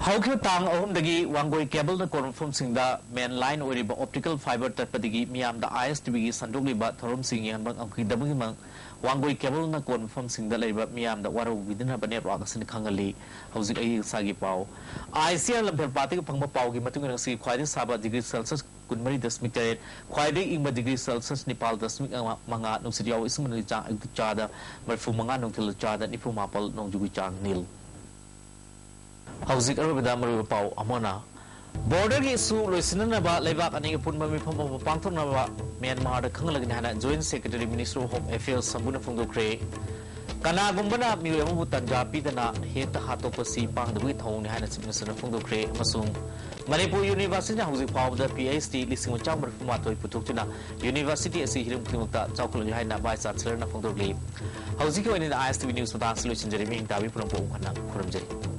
ꯍꯧꯈꯤꯕ ꯇꯥꯡ ꯑꯍꯨꯝꯗꯒꯤ ꯋꯥꯡꯒꯣꯏ ꯀꯦꯕꯜꯅ ꯀꯣꯟꯕ ꯃꯐꯝꯁꯤꯡꯗ ꯃꯦꯟ ꯂꯥꯏꯟ ꯑꯣꯏꯔꯤꯕ ꯑꯣꯞꯇꯤꯀꯦꯜ ꯐꯥꯏꯕꯔ ꯇꯠꯄꯗꯒꯤ ꯃꯤꯌꯥꯝꯗ ꯑꯥꯏ ꯑꯦꯁ ꯇꯤ ꯚꯤꯒꯤ ꯁꯟꯗꯣꯛꯂꯤꯕ ꯊꯧꯔꯝꯁꯤꯡ ꯌꯦꯡꯍꯟꯕ ꯉꯝꯈꯤꯗꯕꯒꯤ ꯃꯔꯝ ꯋꯥꯡꯒꯣꯏ ꯀꯦꯕꯜꯅ ꯀꯣꯟꯕ ꯃꯐꯝꯁꯤꯡꯗ ꯂꯩꯔꯤꯕ ꯃꯤꯌꯥꯝꯗ ꯋꯥꯔꯧꯕꯤꯗꯅꯕ ꯅꯦꯠꯋꯥꯛ ꯑꯁꯤꯅ ꯈꯪꯍꯜꯂꯤ꯫ ꯍꯧꯖꯤꯛ ꯑꯏꯪ ꯑꯁꯥꯒꯤ ꯄꯥꯎ꯫ ꯑꯥꯏ ꯁꯤ ꯑꯥꯔ ꯂꯝꯐꯦꯜ ꯄꯥꯠꯇꯒꯤ ꯐꯪꯕ ꯄꯥꯎꯒꯤ ꯃꯇꯨꯡ ꯏꯟꯅ ꯉꯁꯤꯒꯤ ꯈ꯭ꯋꯥꯏꯗꯒꯤ ꯁꯥꯕ ꯗꯤꯒ꯭ꯔꯤ ꯁꯦꯜꯁꯤꯌꯁ ꯀꯨꯟꯃꯔꯤ ꯗꯁꯃꯤꯛ ꯇꯔꯦꯠ, ꯈ꯭ꯋꯥꯏꯗꯒꯤ ꯏꯪꯕ ꯗꯤꯒ꯭ꯔꯤ ꯁꯦꯜꯁꯤꯌꯁ ꯅꯤꯄꯥꯜ ꯗꯁꯃꯤꯛ ꯃꯉꯥ, ꯅꯨꯡꯁꯤꯠ ꯌꯥꯎꯕ ꯏꯁꯤꯡ ꯃꯅꯨꯡꯒꯤ ꯆꯥꯡ ꯑꯌꯨꯛꯇ ꯆꯥꯗ ꯃꯔꯤꯐꯨ ꯃꯉꯥ, ꯅꯨꯡꯊꯤꯜꯗ ꯆꯥꯗ ꯅꯤꯐꯨ ꯃꯥꯄꯜ, ꯅꯣꯡꯖꯨꯒꯤ ꯆꯥꯡ ꯅꯤꯜ꯫ ꯍꯧꯖꯤꯛ ꯑꯔꯣꯏꯕꯗ ꯃꯔꯨꯑꯣꯏꯕ ꯄꯥꯎ ꯑꯃꯨꯛ ꯍꯟꯅ꯫ ꯕꯣꯔꯗꯔꯒꯤ ꯏꯁꯨ ꯂꯣꯏꯁꯤꯟꯅꯅꯕ ꯂꯩꯕꯥꯛ ꯑꯅꯤꯒꯤ ꯑꯄꯨꯟꯕ ꯃꯤꯐꯝ ꯑꯃ ꯄꯥꯡꯊꯣꯛꯅꯕ ꯃ꯭ꯌꯥꯟꯃꯥꯔꯗ ꯈꯪꯍꯜꯂꯒꯅꯤ ꯍꯥꯏꯅ Joint Secretary Ministry of Home Affairs ꯁꯝꯕꯨꯅ ꯐꯣꯡꯗꯣꯛꯈ꯭ꯔꯦ꯫ ꯀꯅꯥꯒꯨꯝꯕꯅ ꯃꯤꯑꯣꯏ ꯑꯃꯕꯨ ꯇꯟꯖꯥ ꯄꯤꯗꯅ ꯍꯦꯛꯇ ꯍꯥꯠꯇꯣꯛꯄꯁꯤ ꯄꯥꯡꯗꯕꯒꯤ ꯊꯧꯑꯣꯡꯅꯤ ꯍꯥꯏꯅ Chief Minister ꯅ ꯐꯣꯡꯗꯣꯛꯈ꯭ꯔꯦ ꯑꯃꯁꯨꯡ ꯃꯅꯤꯄꯨꯔ University ꯅ ꯍꯧꯖꯤꯛ ꯐꯥꯎꯕꯗ ꯄꯤ ꯑꯩꯆ ꯗꯤ ꯂꯤꯁꯤꯡ ꯑꯃ ꯆꯥꯝꯃ ꯃꯔꯤꯐꯨ ꯃꯥꯊꯣꯏ ꯄꯨꯊꯣꯛꯇꯨꯅ University ꯑꯁꯤ ꯍꯤꯔꯝ ꯈꯨꯗꯤꯡꯃꯛꯇ ꯆꯥꯎꯈꯠꯂꯛꯂꯤ ꯍꯥꯏꯅ Vice Chancellor ꯅ ꯐꯣꯡꯗꯣꯛꯂꯤ꯫ ꯍꯧꯖꯤꯛꯀꯤ ꯑꯣꯏꯅ ꯑꯥꯏ ꯑꯦꯁ ꯇꯤ ꯚꯤ News ꯃꯇꯥꯡ ꯑꯁꯤ ꯂꯣꯏꯁꯤꯟꯖꯔꯤ꯫ ꯃꯤꯠꯌꯦꯡ ꯇꯥꯕꯤ ꯄꯨꯝꯅꯃꯛꯄꯨ ꯑꯃꯨꯛ ꯍꯟꯅ ꯈꯨꯔꯨꯝꯖꯔꯤ꯫